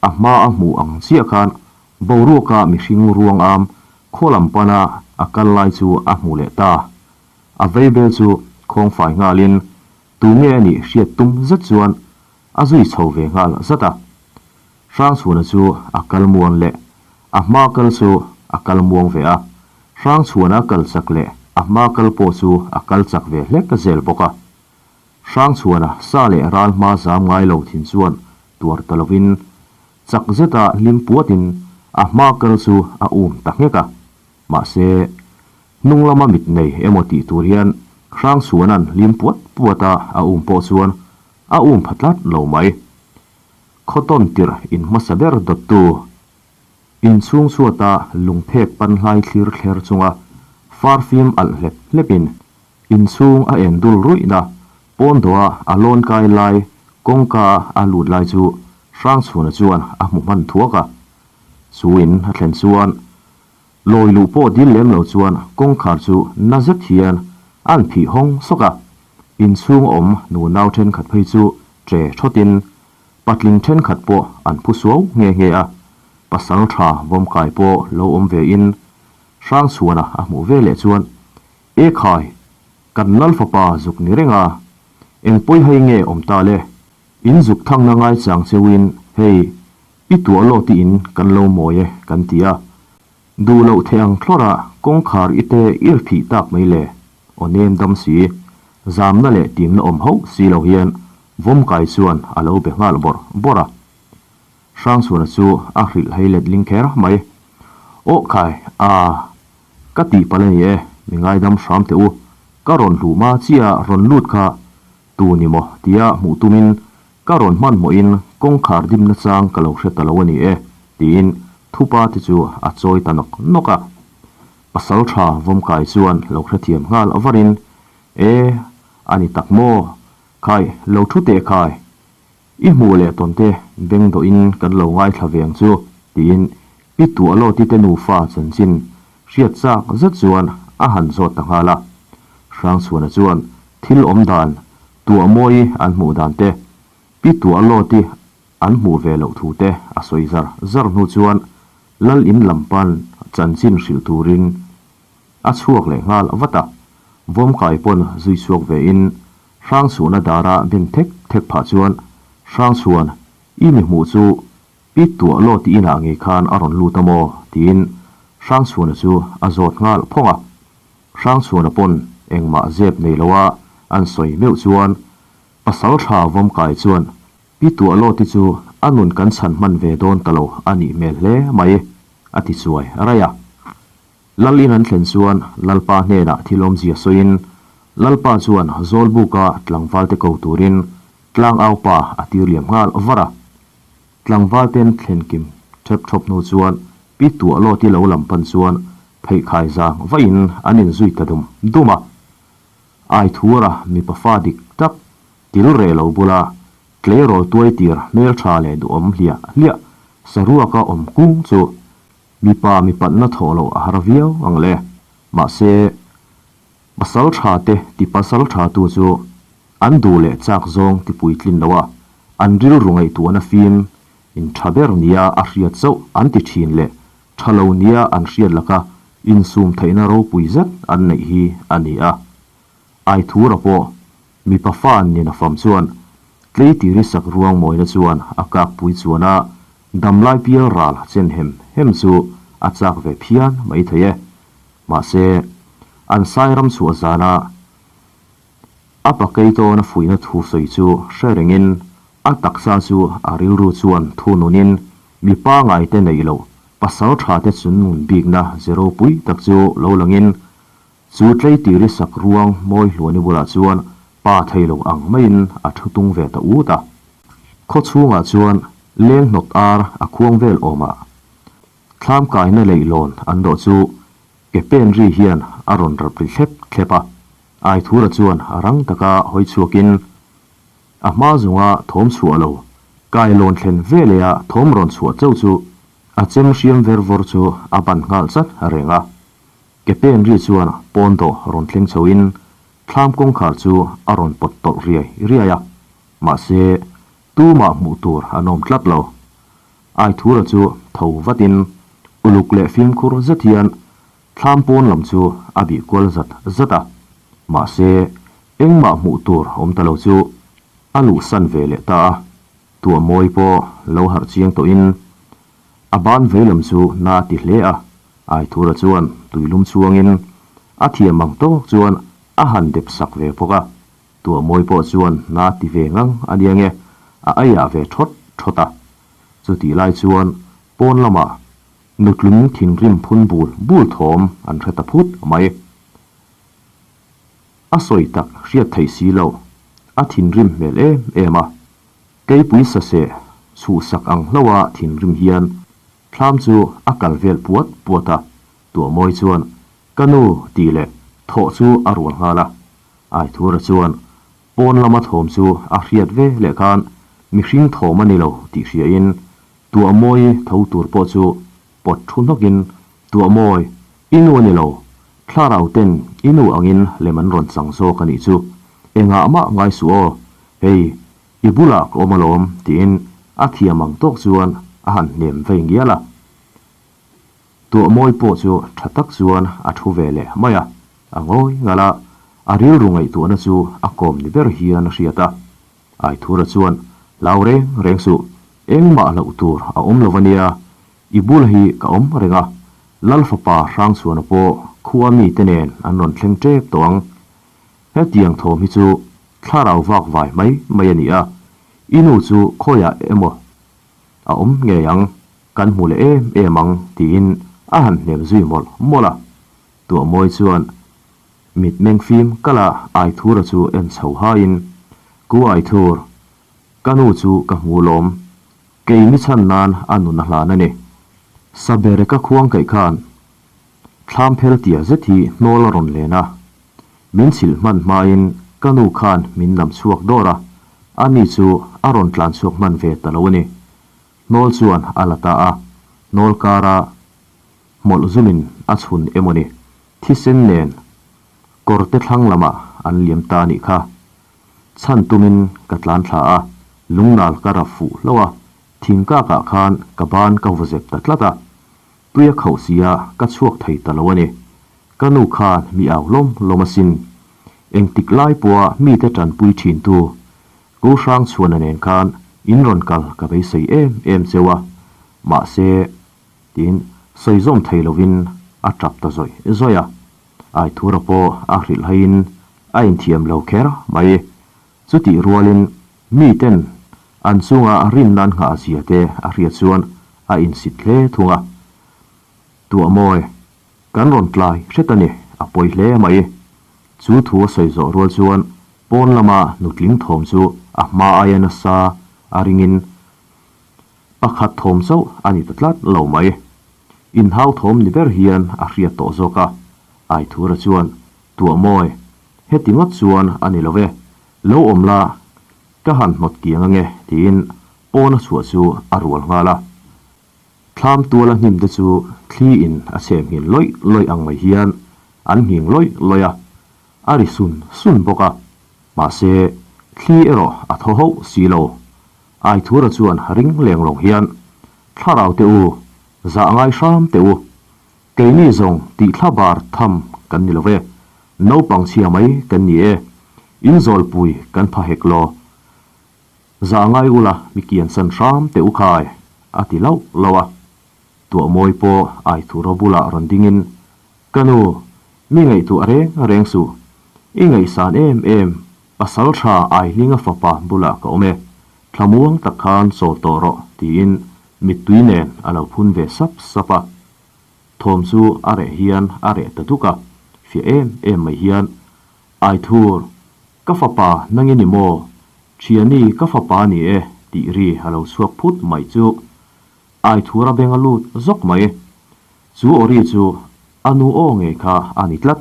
a hma a hmuh ang chiah khan boruaka mihring ruang am khaw lam pana a kal lai chu a hmu leh ta. A vaibel chu khawngfai nghalin tu nge a nih hriat tum zet chuan a zui chho ve nghal zat a. Hrangchhuana chu a kal muang leh a hma kal chu a kal muang ve a, Hrangchhuana kal chak leh a hma kal pawh chu a kal chak ve hlek zel bawk a. Hrangchhuana sa leh ral hma zam ngai lo thin chuan tuar ta lovin chak zeta hlim puatin a hma kal chu a um ta nghek a. Mahse, hnung lama mit nei emaw tih tur hian Hrangchhuana'n hlim puat puata a um pawh chuan a um pha tlat lo mai. Khawtawn tirh in hmasa ber dawttu inchhung chhuata lungphek panhlai thlir thler chunga farfim alh hlep hlepin inchhung a en dul ruihna pawn dawha a lawn kai lai kawngka a lut lai chu Hrangchhuna chuan a hmu hman thuak a. Chu in a thlen chuan Lawi luh pawh dil lem lo chuan kawngkhar chu na zet hian an phih hawng sawk a, inchhung awm nu nau thenkhat phei chu che thawtin patling thenkhat pawh an phu suau nghe nghe a, pasal tha vawmkai pawh lo awm ve in Hrangchhuana a hmuh ve leh chuan, E khai, kan lal fapa zuk ni reng a, eng pawi hai nge awm ta le, in zuk thangna ngaichang cheuin hei I tuah law tiin kan lo mawi e kan ti a, duh loh theih ang thlawrh a kawngkhar i te ir thih tak mai le, aw nem dam si, zamna leh timna awm hauh si lo hian Vawmkai chuan a lo be nghal bawrh bawrh a. Hrangchhuana chu a hrilh hei let ling kher mai. Aw khai, aa, ka tih palh a ni e, mi ngaidam hram teh u, ka rawn hluh hma chiah a rawn lut kha tu ni maw tia hmuh tumin Ka rawn hmanhmawhin kawngkhar dimna chang ka lo hre ta lo a ni e, tiin thupa te chu a chawi ta nawk nawk a. Pasal tha Vawmkai chuan lo hrethiam nghal avarin, E, a ni tak maw? Khai, lo thu teh khai. I hmuh leh tawn te beng dawhin kan lo ngaithla ve ang chu, tiin Pi Tuahlawti te nufa chanchin hriat chak zet chuan a han zawt ta nghal a. Hrangchhuana chuan thil awm dan Tuah mawi an hmuh dan te, Pi Tuah Lawti an hmuh ve loh thu te a sawi zar zar hnu chuan Lal in lam pan chanchin hrilh turin a chhuak leh nghal vat a, Vawmkai pawn zui chhuak ve in Hrangchhuana dara ben thek thek phah chuan Hrangchhuan i mi hmuh chu Pi Tuah Lawti inah ngei khan a rawn lut a maw? tiin Hrangchhuana chu a zawt nghal phawng a. Hrangchhuana pawn engmah zep nei loa an sawi meuh chuan pasal tha Vawmkai chuan Pi Tuahlawti chu a nun kan chhan hman ve dawn ta lo a nih hmel hle mai a ti chuai raih a. Lal in an thlen chuan Lalpa hnenah thil awmzia sawiin Lalpa chuan Zawlbuka tlangvalte ko turin tlangaupa a tir liam nghal var a. Tlangval ten thlen kim thep thawp hnu chuan Pi Tuahlawti lo lam pan chuan pheikhai zang vahin an inzui ta dum dum a. Aithura mipa fa dik tak til reh lo bula tleirawl tuai tir hmeltha leh duhawm hliah hliah Saruaka awm kung chu mipa mipatna thawh loh a har viau ang le. Mahse, pasal tha te ti pasal tha tu chu an duh leh chak zawng ti puitlin lo a, an rilru ngaihtuahna fim in tha ber nia a hriat chauh an ti thin leh tha lo nia an hriat laka insum theihna ropui zet an neih hi a ni a. Aithura pawh mipa fa nena fam chuan tleitiri sak ruang mawina chuan a kakpui chuan a, damlai pial ral chen hem hem chu a chak ve phian mai thei e. Mahse, an sai ram chhuah zana a pakei tawna fuihna thu sawi chu hre rengin a taksa chu a rilru chuan thu nunin mi pangaite neih loh pasal thate chungnun bikna ze ropui tak chu lo langin Chu tleitiri sak ruang mawi hluani bulah chuan pa thei lo ang maiin a thu tung ve ta ut a. Khaw chhungah chuan leng hnawt ar a khuang vel awmah thlam kaina leihlawn an dawh chu ke pen ri hian a rawn rap ri thlep thlep a. Aithura chuan a rang taka hawi chhuakin a hma zunga thawm chhuah lo kailawn thlen veleha thawm rawn chhuah chauh chu a chem hriam ver vawr chu a ban nghal chat reng a. Ke pen ri chuan pawn dawh rawn thleng chhoin thlam kawngkhar chu a rawn pawt tawlh riai riai a, mahse tumah hmuh tur an awm tlat lo. Aithura chu tho vatin uluk leh fimkhur zet hian thlam pawn lam chu a bih kual zat zat a, mahse engmah hmuh tur awm ta lo chu a luhsan ve leh ta a, tuahmawi pawh lo harh chiang tawhin A ban veilam chu na a ti hle a, Aithura chuan tuilum chhuangin a thiam ang tawk chuan a han dep sak ve bawk a, Tuahmawi pawh chuan na a ti ve ngang a nia nge, a aiah ve thawt thawt a. Chutih lai chuan pawn lamah nutling thinrim phun bul bul thawm an hre ta phut mai. A sawi tak hriat theih si loh, a thinrim hmel em em a. Keipui saseh chhuhsak ang hlauha thinrim hian thlam chu a kal vel puat puat a, Tuahmawi chuan ka nu tih leh thawh chu a rual nghal a. Aithura chuan pawn lama thawm chu a hriat ve leh khan mihring thawm a ni lo tih hriain Tuahmawi tho tur pawh chu pawt thu hnawkin Tuahmawi, i nu a ni lo, thlarau ten i nu angin lem an rawn chang zawk a nih chu, engah mah ngai suh aw, hei I bulah ka awm alawm tiin a thiam ang tawk chuan a han hnem vei ngial a. Tuahmawi pawh chu tha tak chuan a thu ve leh mai a, a ngawi ngal a, a rilru ngaihtuahna chu a kawm ni ber hian a hriat a. Aithura chuan, Hlau reng reng suh, engmah hlauh tur a awm lo ania, i bul hi ka awm reng a, Lal fapa Hrangchhuana pawh khua mite nen an rawn thleng tep tawh ang. Hetiang thawm hi chu thlarau vak vai mai mai a ni a, i nu chu khawiah emaw a awm ngei ang, kan hmu leh em em ang tiin a han hnem zui mawlh mawlh a. Tuahmawi chuan mitmeng fim kala Aithura chu en chho haiin, Ku Aithur, ka nu chu ka hmu lawm, kei mi chhan nan a nun a hlan a ni. Sabereka khuang kaih khan Thlam phel tia zet hi hnawl a rawn len a, min chhilh hman hmain ka nu khan min lam chhuak dawr a, ani chu a rawn tlan chhuak hman ve ta lo a ni. Hnawl chuan a la ta a, hnawl kara hmawlh zumin a chhun emaw ni, thisen nen kawrte thlang lamah an liam ta a nih kha. Chhan tumin ka tlan thla a, lungnal ka rap fuh hlauh a, thingkakah khan ka ban ka vaw zep ta tlat a, Tui a khauh sia ka chhuak thei ta lo a ni. Ka nu khan mi au lawm lawm asin. Engtik lai pawha mite tanpui thintu Ko Hrangchhuana nen khan in rawn kal ka beisei em em cheu a, mahse tiin sawi zawm thei lovin a tap ta zawih zawih a. Aithura pawh a hrilhhaiin a inthiam lo kher mai. Chutih rualin miten an chunga rinna an nghah zia te a hriat chuan a insit hle thung a. Tuahmawi, kan rawn tlai hret a ni, a pawi hle mai. Chu thu a sawi zawh rual chuan pawn lama nutling thawm chu a hma aia nasa a ringin pakhat thawm chauh a ni ta tlat lo mai. Inhau thawm ni ber hian a hriat tawh zawk a, Aithura chuan Tuahmawi, heti ngawt chuan a ni lo e, lo awm la, ka han hnawt kiang ange, tiin pawn a chhuah chu a rual nghal a. Thlam tuala hnim te chu thli in a chhem nghin lawih lawih ang mai hian an nghing lawih lawih a, a ri sun sun bawk a. Mahse, thli erawh a thaw hauh si lo. Aithura chuan ring leng lawng hian, Thlarau te u, zah ngai hram teh u. Keini zawng tih thla bar tham kan ni lo ve, naupang chhia mai kan ni e, in zawlpui kan pha hek law. Zah ngai ula mi kian san hram teh u khai, a ti lauh lauh a. Tuahmawi pawh Aithura bulah rawn dingin, Ka nu, mi ngaihtuah reng reng suh. I ngaihsan em em, pasal tha Aihlinga fapa bulah ka awm e. Thlamuang tak khan chawl tawh rawh, tiin mittui nen a lo phun ve sap sap a. Thawm chu a reh hian a reh ta duk a, fiah em em mai hian, Aithur, ka fapa nang i ni maw? Thiani ka fapa ni e, tih ri a lo chhuak phut mai chu. Aithur a beng a lut zawk mai. Chu aw ri chu a nu aw ngei kha a ni tlat.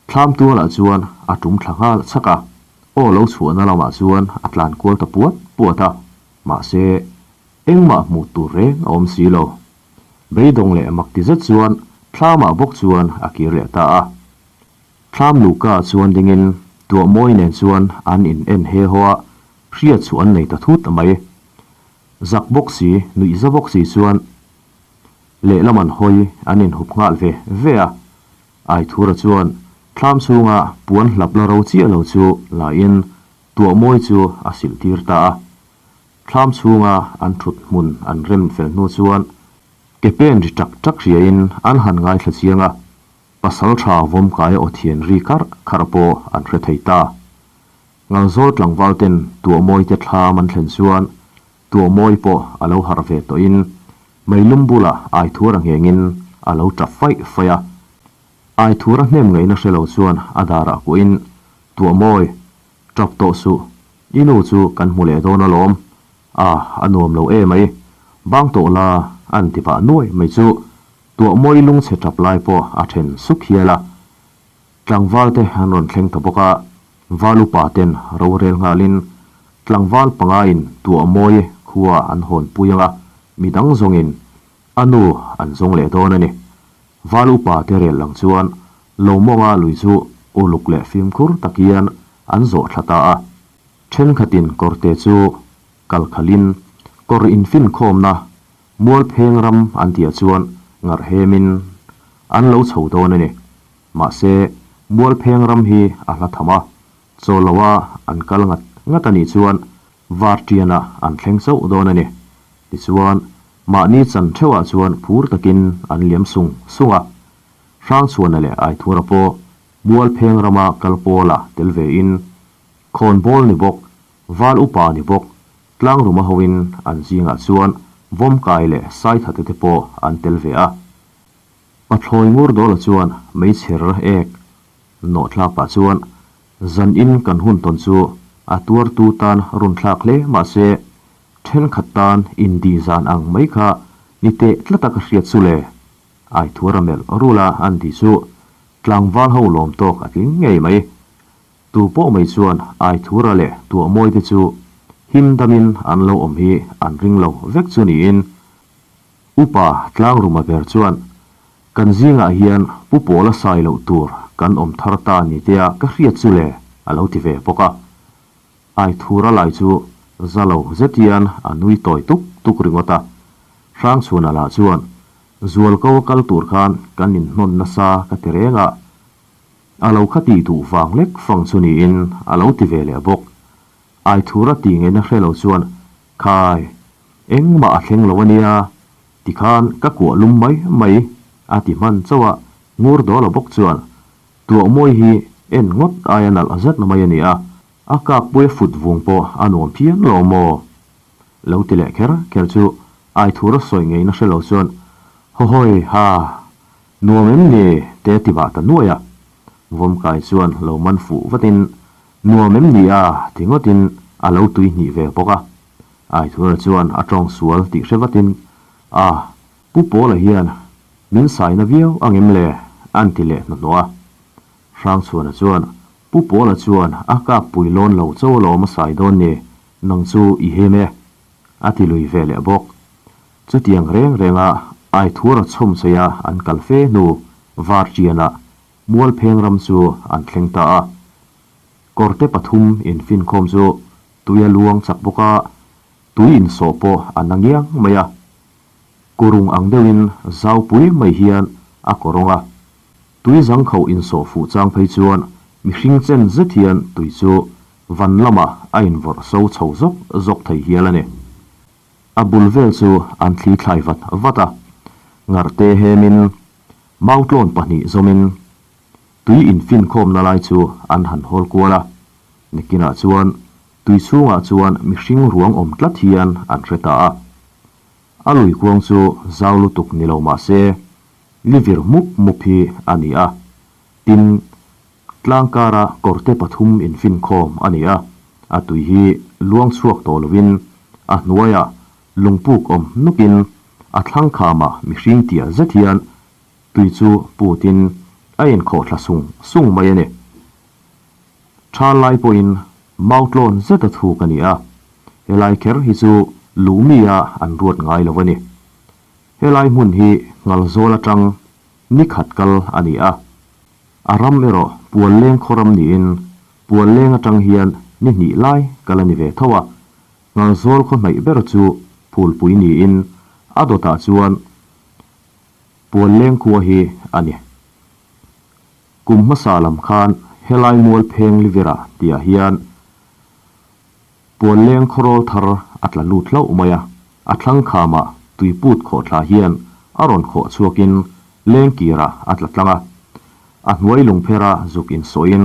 Thlam tualah chuan a tum thla nghal chhak a, aw lo chhuahna lamah chuan a tlan kual ta puat puat a, mahse engmah hmuh tur reng a awm si lo. Beidawng leh mak ti zet chuan thlamah bawk chuan a kir leh ta a. Thlam luhka chuan dingin tuahmawi nen chuan an in en he haw a, hriat chu an nei ta thut mai. Zak bawk si, nuih za bawk si chuan lehlam an hawi an inhup nghal ve ve a. Aithura chuan thlam chhunga puan hlap la ro chiah lo chu lain tuahmawi chu a silh tir ta a. Thlam chhunga an thut hmun an rem fel hnu chuan ke pen ri tak tak hriain an han ngaithla chiang a, pasal tha vawmkaia aw thian ri kharh kharh pawh an hre thei ta. Ngalzawl tlangval ten tuahmawi te thlam an thlen chuan tuahmawi pawh a lo harh ve tawhin meilum bulah Aithura nghengin a lo tap faih faih a. Aithura hnem ngaihna hre lo chuan a darah kuahin, Tuahmawi, tap tawh suh, i nu chu kan hmu leh dawn alawm. A, a nuam lo em mai. Bang tawh la, an ti pah nuai mai chu Tuahmawi lungchhe tap lai pawh a then suk hial a. Tlangval te an rawn thleng ta bawk a, val upa ten rorel nghalin tlangval pangaiin Tuahmawi khua an hawn pui ang a, midang zawngin a nu an zawng leh dawn a ni. Val upa te rel lang chuan Lomawnga lui chu uluk leh fimkhur tak hian an zawh thla ta a. Thenkhatin kawrte chu kal khalhin kawr infinkhawmna Mualpheng ram an tihah chuan ngarhemin an lo chho dawn a ni. Mahse, Mualpheng ram hi a hla tham a, chaw loa an kal ngat ngat a nih chuan Varṭianah an thleng chauh dawn a ni. Tichuan, mahni chan theuhah chuan phur takin an liam sung sung a. Hrangchhuana leh Aithura pawh Mualpheng rama kal pawla tel vein, khawnbawl ni bawk, val upa ni bawk, Tlangruma hoin an zingah chuan Vawmkai leh Saithate te pawh an tel ve a. Pathlawi ngur dawla chuan meichher ek nawh thlak pah chuan zan in kan hun tawn chu a tuartu tan run thlak hle mahse thenkhat tan indi zan ang mai kha ni teh tlata ka hriat chu le Aithuara melh rula an ti chu tlangval ho lawm tawk a tling ngei mai. Tu pawh mai chuan Aithura leh Tuahmawi te chu him damin an lo awm hi an ring lo vek chu niin Upa Tlangruma ber chuan kan zingah hian Pu Pawla sai loh tur kan awm thar ta ni tia ka hriat chu le a lo ti ve bawk a. Aithura lai chu za lo zet hian a nui tawi tuk tuk ringawt a. Hrangchhuana lah chuan Zualko a kal tur khan kan inhnawn nasa ka ti reng a, A lo kha tih duh vang lek fang chu niin a lo ti ve leh bawk. Aithura tih ngaihna hre lo chuan, Khai, engmah a thleng lo a nia, tikhan ka kuah lum mai mai, a ti hman chauh a, ngur dawl a bawk chuan, Tuahmawi hi en ngawt aia nalh zet mai a ni a, a kakpui a fut vung pawh a nuam phian lo maw? Lo ti leh kher kher chu Aithura sawi ngaihna hre lo chuan, Hawhawi ha, Nuam em ni? te ti vah ta nuai a. Vawmkai chuan lo man fuh vatin, Nuam em ni a? ti ngawtin a lo tui hnih ve bawk a. Aithura chuan a tawng sual tih hre vatin, A, Pu Pawla hian min saina viau ang em le? a'n ti leh hnuhnawh a. Hrangchhuana chuan, Pu Pawla chuan a kakpui lawn lo cho alawm a sai dawn ni, nang chu i him e, a ti lui ve leh bawk. Chutiang reng renga Aithura chhawm saia an kal fe hnu Varṭianah Mualpheng ram chu an thleng ta a. Kawrte pathum infinkhawm chu tui a luang chak bawk a, tui insawh pawh a na ngiang mai a. Kurung ang deuhin zaupui mai hian a kawrawng a. Tui zangkhauh insawh fuh chang phei chuan mihring chen zet hian tui chu van lamah a invawrh so chho zawk zawk thei hial a ni. A bul vel chu an thli thlai vat vat a, ngarhte hemin mautlawn pahnih zawmin tui infinkhawmna lai chu an han hawl kual a. Nikinah chuan tui chhungah chuan mihring ruang awm tlat hian an hre ta a. A lui kuang chu zau lutuk ni lo mah se, li vir mup mup hi a ni a. Tin, tlang kara kawrte pathum infinkhawm a ni a, a tui hi luang chhuak tawh lovin a hnuaiah lungpuk awm nukin a thlang khamah mihring tial zet hian tui chu putin a inkhawh thla sung sung mai a ni. Tha lai pawhin mautlawn zeta thuk a ni a, helai kher hi chu luhmia an ruat ngai lo a ni. Helai hmun hi Ngalzawl atang ni khat kal a ni a, a ram erawh Pualleng khaw ram niin Pualleng atang hian ni hnih lai kal a ni ve tho a, Ngalzawl khaw hnaih ber chu Phulpui niin a dawtah chuan Pualleng khua hi a ni. Kum hmasa lam khan helai mual pheng Livera tihah hian Puanleng khawrawl thar a tla lut hlauh mai a, a thlang khamah tuiput khawhthla hian a rawn khawh chhuakin lengkirah a tla tlang a. A hnuai lungphera zuk insawhin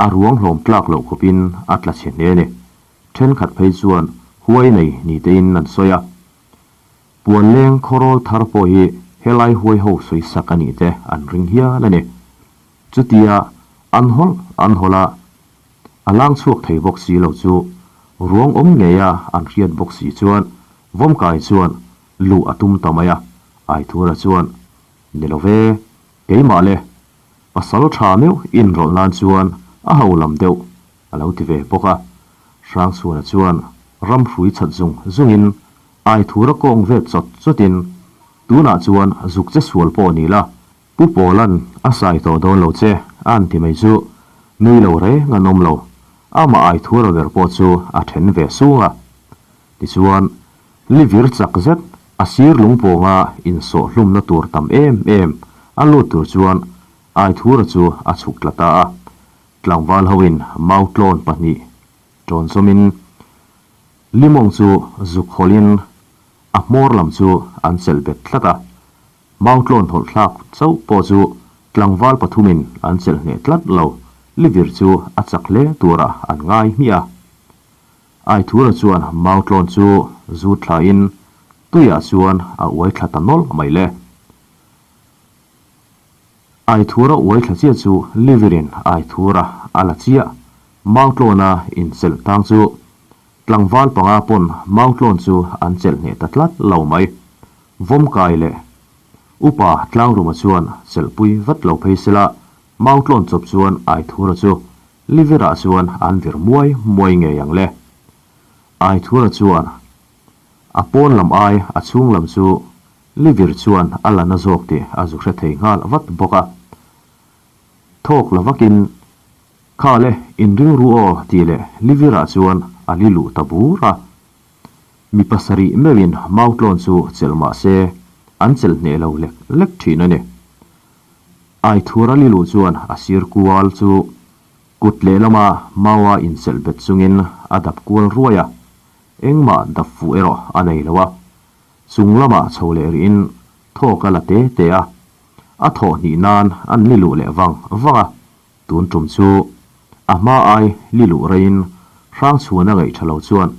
a ruang hlawm tlak loh khawpin a tla chhe hle a ni. Thenkhat phei chuan huai nei ni tein an sawi a. Puanleng khawrawl thar pawh hi helai huai ho sawi sak a nih te an ring hial a ni. Chutia an hawlh an hawlh a, a lang chhuak thei bawk si lo chu ruang awm ngeia an hriat bawk si chuan Vawmkai chuan luh a tum ta mai a, Aithura chuan, Ni lo ve, keimah le, pasal tha meuh inrawlh nan chuan a ho lam deuh a lo ti ve bawk a. Hrangchhuana chuan ramhrui chat zung zungin Aithura kawng vet chawt chawtin, Tunah chuan zuk che sual pawh ni la, Pu Pawla'n a sai tawh dawn lo che a an ti mai chu nui lo reng an awm lo. Amah Aithura ber pawh chu a then ve sung a. Tichuan, li vir chak zet a sir lungpawnga insawh hlumna tur tam em em a lut tur chuan Aithura chu a chhuk tla ta a. Tlangval hoin mautlawn pahnih tawn zawmin limawng chu zuk hawlhin a hmawr lam chu an chelh bet tlat a. Mautlawn hawlh thlak chauh pawh chu tlangval pathumin an chelh hneh tlat lo, livir chu a chak hle turah an ngai hmiah a. Aithura chuan mautlawn chu zut thlain tuiah chuan a uai thla ta nawlh mai le. Aithura uai thla chiah chu livirin Aithura a la chiah. Mautlawna inchelh tang chu tlangval panga pawn mautlawn chu an chelh hneh ta tlat lo mai. Vawmkai leh Upa Tlangruma chuan chelhpui vat lo phei sela, mautlawn chawp chuan Aithura chu livirah chuan an vir muai muai ngei ang le. Aithura chuan a pawn lam ai a chhung lam chu Livir chuan a la na zawk tih a zu hre thei nghal vat bawk a. Thawk la vakin, Kha le, inring ru aw tih leh Livirah chuan a li luh ta bur a. Mi pasarih meuhin mautlawn chu chelh mah se, an chelh hneh lo lek lek thin a ni. Aithura li luh chuan a sir kual chu kut lehlama maua inchelh bet chungin a dap kual ruai a, engmah dap fuh erawh a nei lo a. Chung lamah chho leh rihin thawk a la te te a, a thawh hnih nan an li luh leh vang vang a, tun tum chu a hma ai li luh reiin Hrangchhuana ngaih tha lo chuan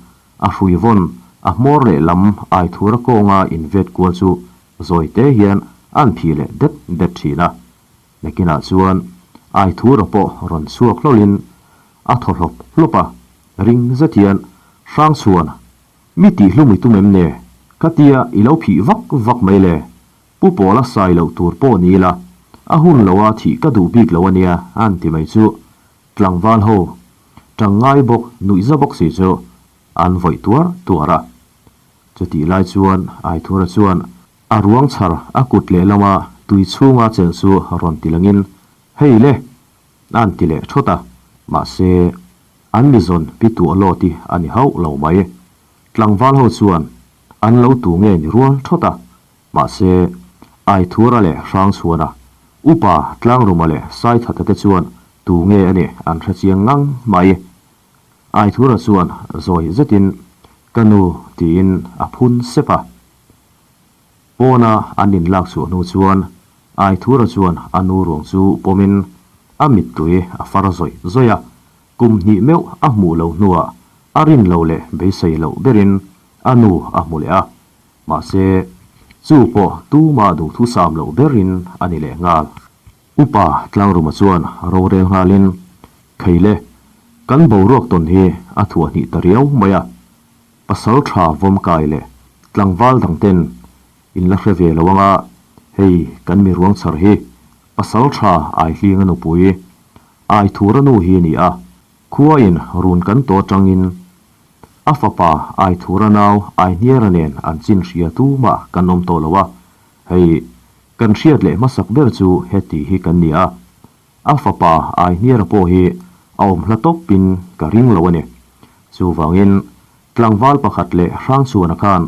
a hrui vawn a hmawr leh lam Aithura kawnga invet kual chu zawi te hian an phih leh det det thin a, nakinah chuan Aithura pawh rawn chhuak hlawlhin a thaw hlawp hlawp a, ring zet hian Hrangchhuan Mi tih hlum i tum em ne? Ka tia i lo phih vak vak mai le. Pu Pawla sai loh tur pawh ni ila, a hun loa thih ka duh bik lo a nia a'n ti mai chu. Tlangval ho, tang ngai bawk nuihza bawk si chu an vawih tuar tuar a. Chutih lai chuan Aithura chuan a ruang chhar a kut lehlama tui chhunga chelh chu rawn ti langin, Hei le! A'n ti leh thawt a, mahse an mi zawn pi tuah lawt hi a ni hauh lo mai. Tlangval ho chuan an lo tu nge ni rual thawt a, mahse Aithura leh Hrangchhuana, Upa Tlangruma leh Saithata te chuan tu nge a nih an hre chiang ngang mai. Aithura chuan zawi zetin Ka nu tiin a phun sep a. Pawna an inlak chhuah hnu chuan Aithura chuan a nu ruang chu pawmin a mittui a far zawih zawih a, kum hnih meuh a hmuh lo hnuah a rin lo leh beisei loh berin a nu a hmu leh a, mahse chu pawh tumah duhthusam loh berin a ni leh nghal. Upa Tlangruma chuan rorel nghalin, Kheile, kan boruak tawn hi a thuah hnih ta riau mai a, pasal tha vawm kai leh tlangval dang ten in la hre ve lo anga, hei kan mi ruang chhar hi pasal tha Aihlinga nupui, Aithura nu hi ni a, khuain run kan tawh atangin a fapa Aithura nau Aihniara nen an chin hria tumah kan awm tawh lo a, hei Kan hriat leh hmasak ber chu heti hi kan ni a, a fapa Aihniara pawh hi a awm hla tawpin ka ring lo a ni. Chuvangin, tlangval pakhat leh Hrangchhuana khan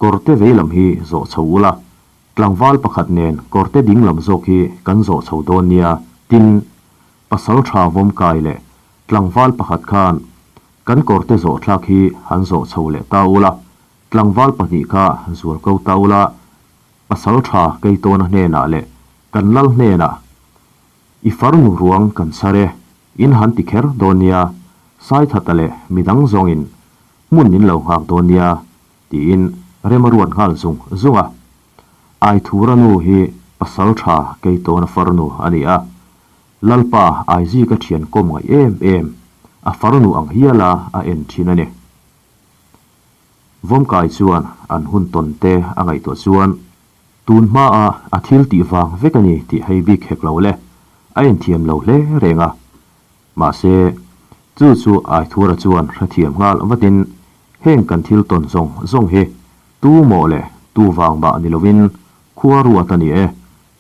kawrte veilam hi zawh chho ula, tlangval pakhat nen kawrte dinglam zawk hi kan zawh chho dawn nia, tin, pasal tha vawmkai leh tlangval pakhat khan kan kawrte zawh thlak hi han zawh chho leh ta ula, tlangval pahnih kha zual ko ta ula, Pasal tha Keitawna hnenah leh kan lal hnenah, I farnu ruang kan chhar e, in han ti kher dawn nia, Saithata leh midang zawngin hmun in lo nghak dawn nia, tiin rem a ruat nghal zung zung a. Aithura nu hi pasal tha Keitawna farnu a ni a, Lalpa Aizika thian kawm ngaih em em, a farnu ang hiala a en thin a ni. Vawmkai chuan an hun tawn te a ngaihtuah chuan tun hmaa a thil tih vang vek a ni tih hei bik hek lo le, a inthiam lo hle reng a. Mahse, chu chu Aithura chuan hrethiam nghal vatin heng kan thil tawn zawng zawng hi tu maw le tu vang mah ni lovin khua ruat a ni e,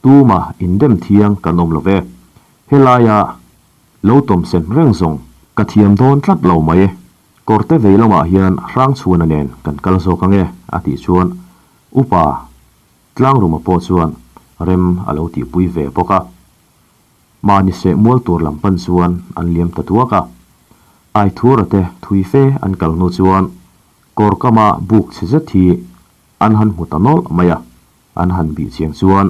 tuma indem thiang kan awm lo ve. Helaia lo tawmsen reng zawng ka thiam dawn tlat lo mai. Kawrte vei lamah hian Hrangchhuana nen kan kal zawk ange a tih chuan Upa Tlangruma pawh chuan rem a lo tihpui ve bawk a. Mahni seh mual tur lam pan chuan an liam ta duak a. Aithura te thui fe an kal hnu chuan kawr kama buk chhe zet hi an han hmu ta nawlh mai a. An han bih chiang chuan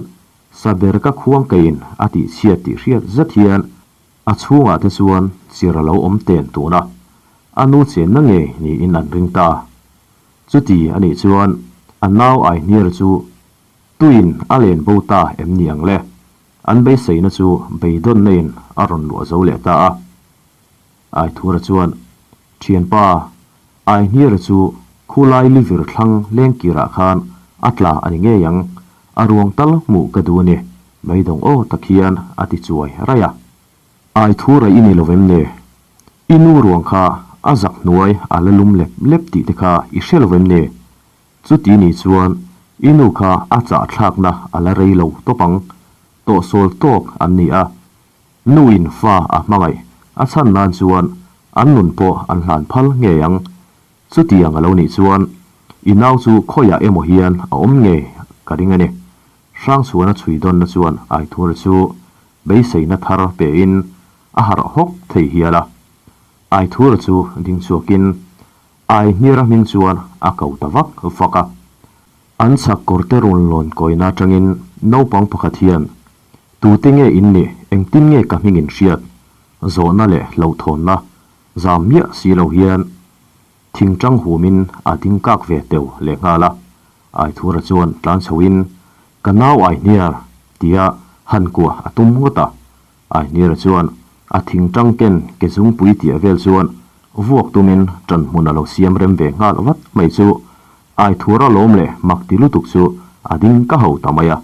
Saber ka khuang keiin a tih chhiat tih hriat zet hian A chhungah te chuan chir a lo awm ten tun a, a nu chenna ngei niin an ring ta. Chuti a nih chuan a nau Aihniar chu tuin a len bo ta em ni ang le? An beiseina chu beidawnna in a rawn luah zo leh ta a. Aithura chuan, Thianpa, Aihniara chu khulai livir thlang lengkirah khan a tla a ni ngei ang, a ruang tal hmuh ka duh a ni, beidawng aw tak hian a ti chuai raih a. Aithura i ni lo vem ne? I nu ruang kha a zak hnuai a la lum lep lep tih te kha i hre lo vem ne? Chuti ni chuan i nu kha a chahthlakna a la rei lo tawp ang, tawhsawl tawk an ni a, Nuin fa a hmangaih a chhan nan chuan an nun pawh an hlan phal ngei ang. Chutiang a lo nih chuan i nau chu khawiah emaw hian a awm ngei ka ring a ni. Hrangchhuana chhui dawnna chuan Aithura chu beiseina thar pein a harh hawk thei hial a. Aithura chu ding chhuakin Aihniara hming chuan a ko ta vak vak a. An chhak kawrte rawn lawn kawina atangin naupang pakhat hian Tute nge in nih, engtin nge ka hming in hriat? Zawhna leh hlauhthawnna zam miah si lo hian thingtang humin a ding kak ve teu lehnghal a. Aithura chuan tlan chhoin, Ka nau Aihniar! tia han kuah a tum ngawt a. Aihniara chuan a thingtang ken ke zungpui tia vel chuan vuak tumin ṭan hmun a lo siam rem ve nghal vat mai chu Aithura lawm leh mak ti lutuk chu a ding ka ho ta mai a.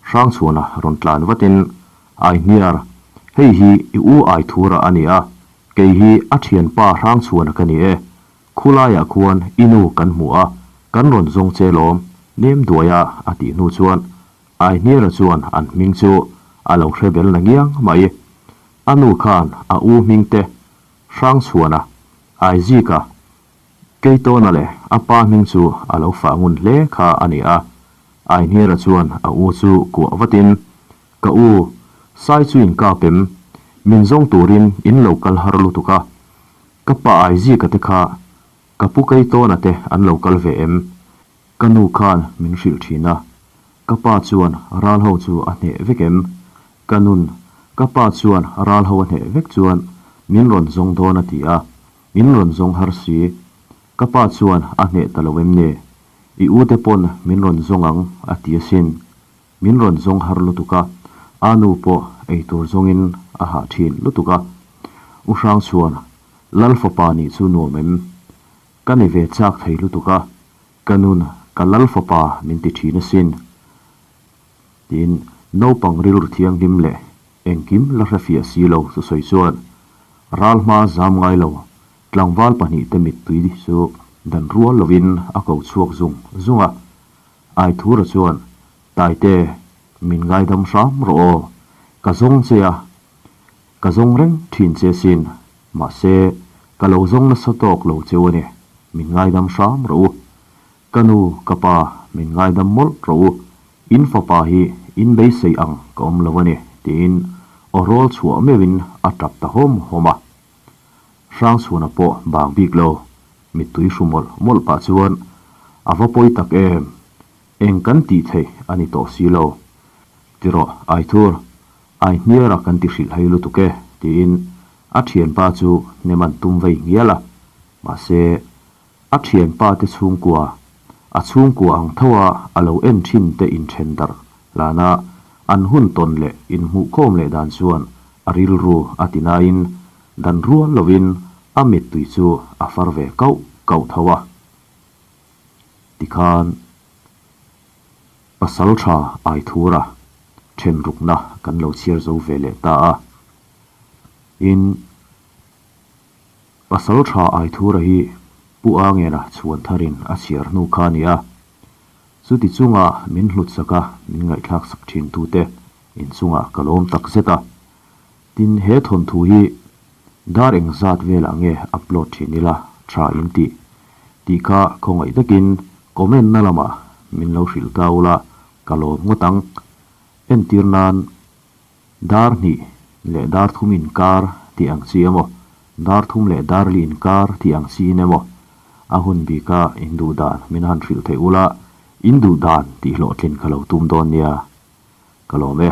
Hrangchhuana rawn tlan vatin, Aihniar, hei hi i u Aithura a ni a, kei hi a thianpa Hrangchhuana ka ni e. Khulaiah khuan i nu kan hmu a. Kan rawn zawng che lawm, nem duai a a tih hnu chuan Aihniara chuan an hming chu a lo hre bel na ngiang mai. A nu khan a u hming te Hrangchhuana, Aizika, Keitawna leh a pa hming chu a lo fah ngun hle kha a ni a. Aihniara chuan a u chu kuah vatin, Ka u, Sai chu in kap em? Min zawng turin in lo kal har lutuk a. Ka pa Aizika te kha ka pu Keitawna te an lo kal ve em? Ka nu khan min hrilh thin a, ka pa chuan ral ho chu a hneh vek em? Ka nun, ka pa chuan ral ho a hneh vek chuan min rawn zawng dawn a ti a, min rawn zawng har si. Ka pa chuan a hneh ta lo em ni? I u te pawn min rawn zawng ang a ti asin. Min rawn zawng har lutuk a, a nu pawh eitur zawngin a hah thin lutuk a. U Hrang chuan, Lal fapa nih chu nuam em? Ka ni ve chak thei lutuk a, ka nun ka lal fapa min ti thin asin. Tiin naupang rilru thianghlim leh engkim la hrefiah si lo thusawi chuan ral hma zam ngai lo tlangval pahnihte mittui chu dan rual lovin a ko chhuak zung zung a. Aithura chuan, Taite, min ngaidam hram rawh aw, ka zawng che a, Ka zawng reng thin che sin, mahse ka lo zawng nasa tawk lo cheu a ni, min ngaidam hram rawh u. Ka nu, ka pa, min ngaidam mawlh rawh u, in fapa hi in beisei ang ka awm lo a ni, tiin aw rawl chhuah meuhin a tap ta hawm hawm a. Hrangchhuana pawh bang bik lo, mittui hru mawlh mawlh pah chuan, A va pawi tak em, eng kan tih theih a ni tawh si lo. Tirawh, Aithur, Aihniara kan ti hrilh hei lutuk e, tiin a thianpa chu hnem an tum vei ngial a. Mahse, a thianpa te chhungkua, a chhungkua ang tho a a lo en thin te inthen darh hlana an hun tawn leh inhmuhkhawm leh dan chuan a rilru a ti nain dan rual lovin a mittui chu a far ve kauh kauh tho a. Tikhan. Pasal tha Aithura then rukna kan lo chhiar zo ve leh ta a. In Pasal tha Aithura hi Pu Angena chhuan tharin a chhiar hnu kha a ni a. Chuti chunga min hlut sak a, min ngaihthlak sak thin tute inchungah ka lawm tak zet a. Tin, he thawnthu hi dar engzat velah nge upload thin ila tha in tih tih kha khawngaih takin comment na lamah min lo hrilh ta ula ka lawm ngawt ang. Entir nan dar hnih leh dar thum inkar tih ang chi emaw, dar thum leh dar li inkar tih ang chiin emaw a hun bika in duh dan min han hrilh theih ula in duh dan tih hlawhtlin ka lo tum dawn nia. Ka lawm e.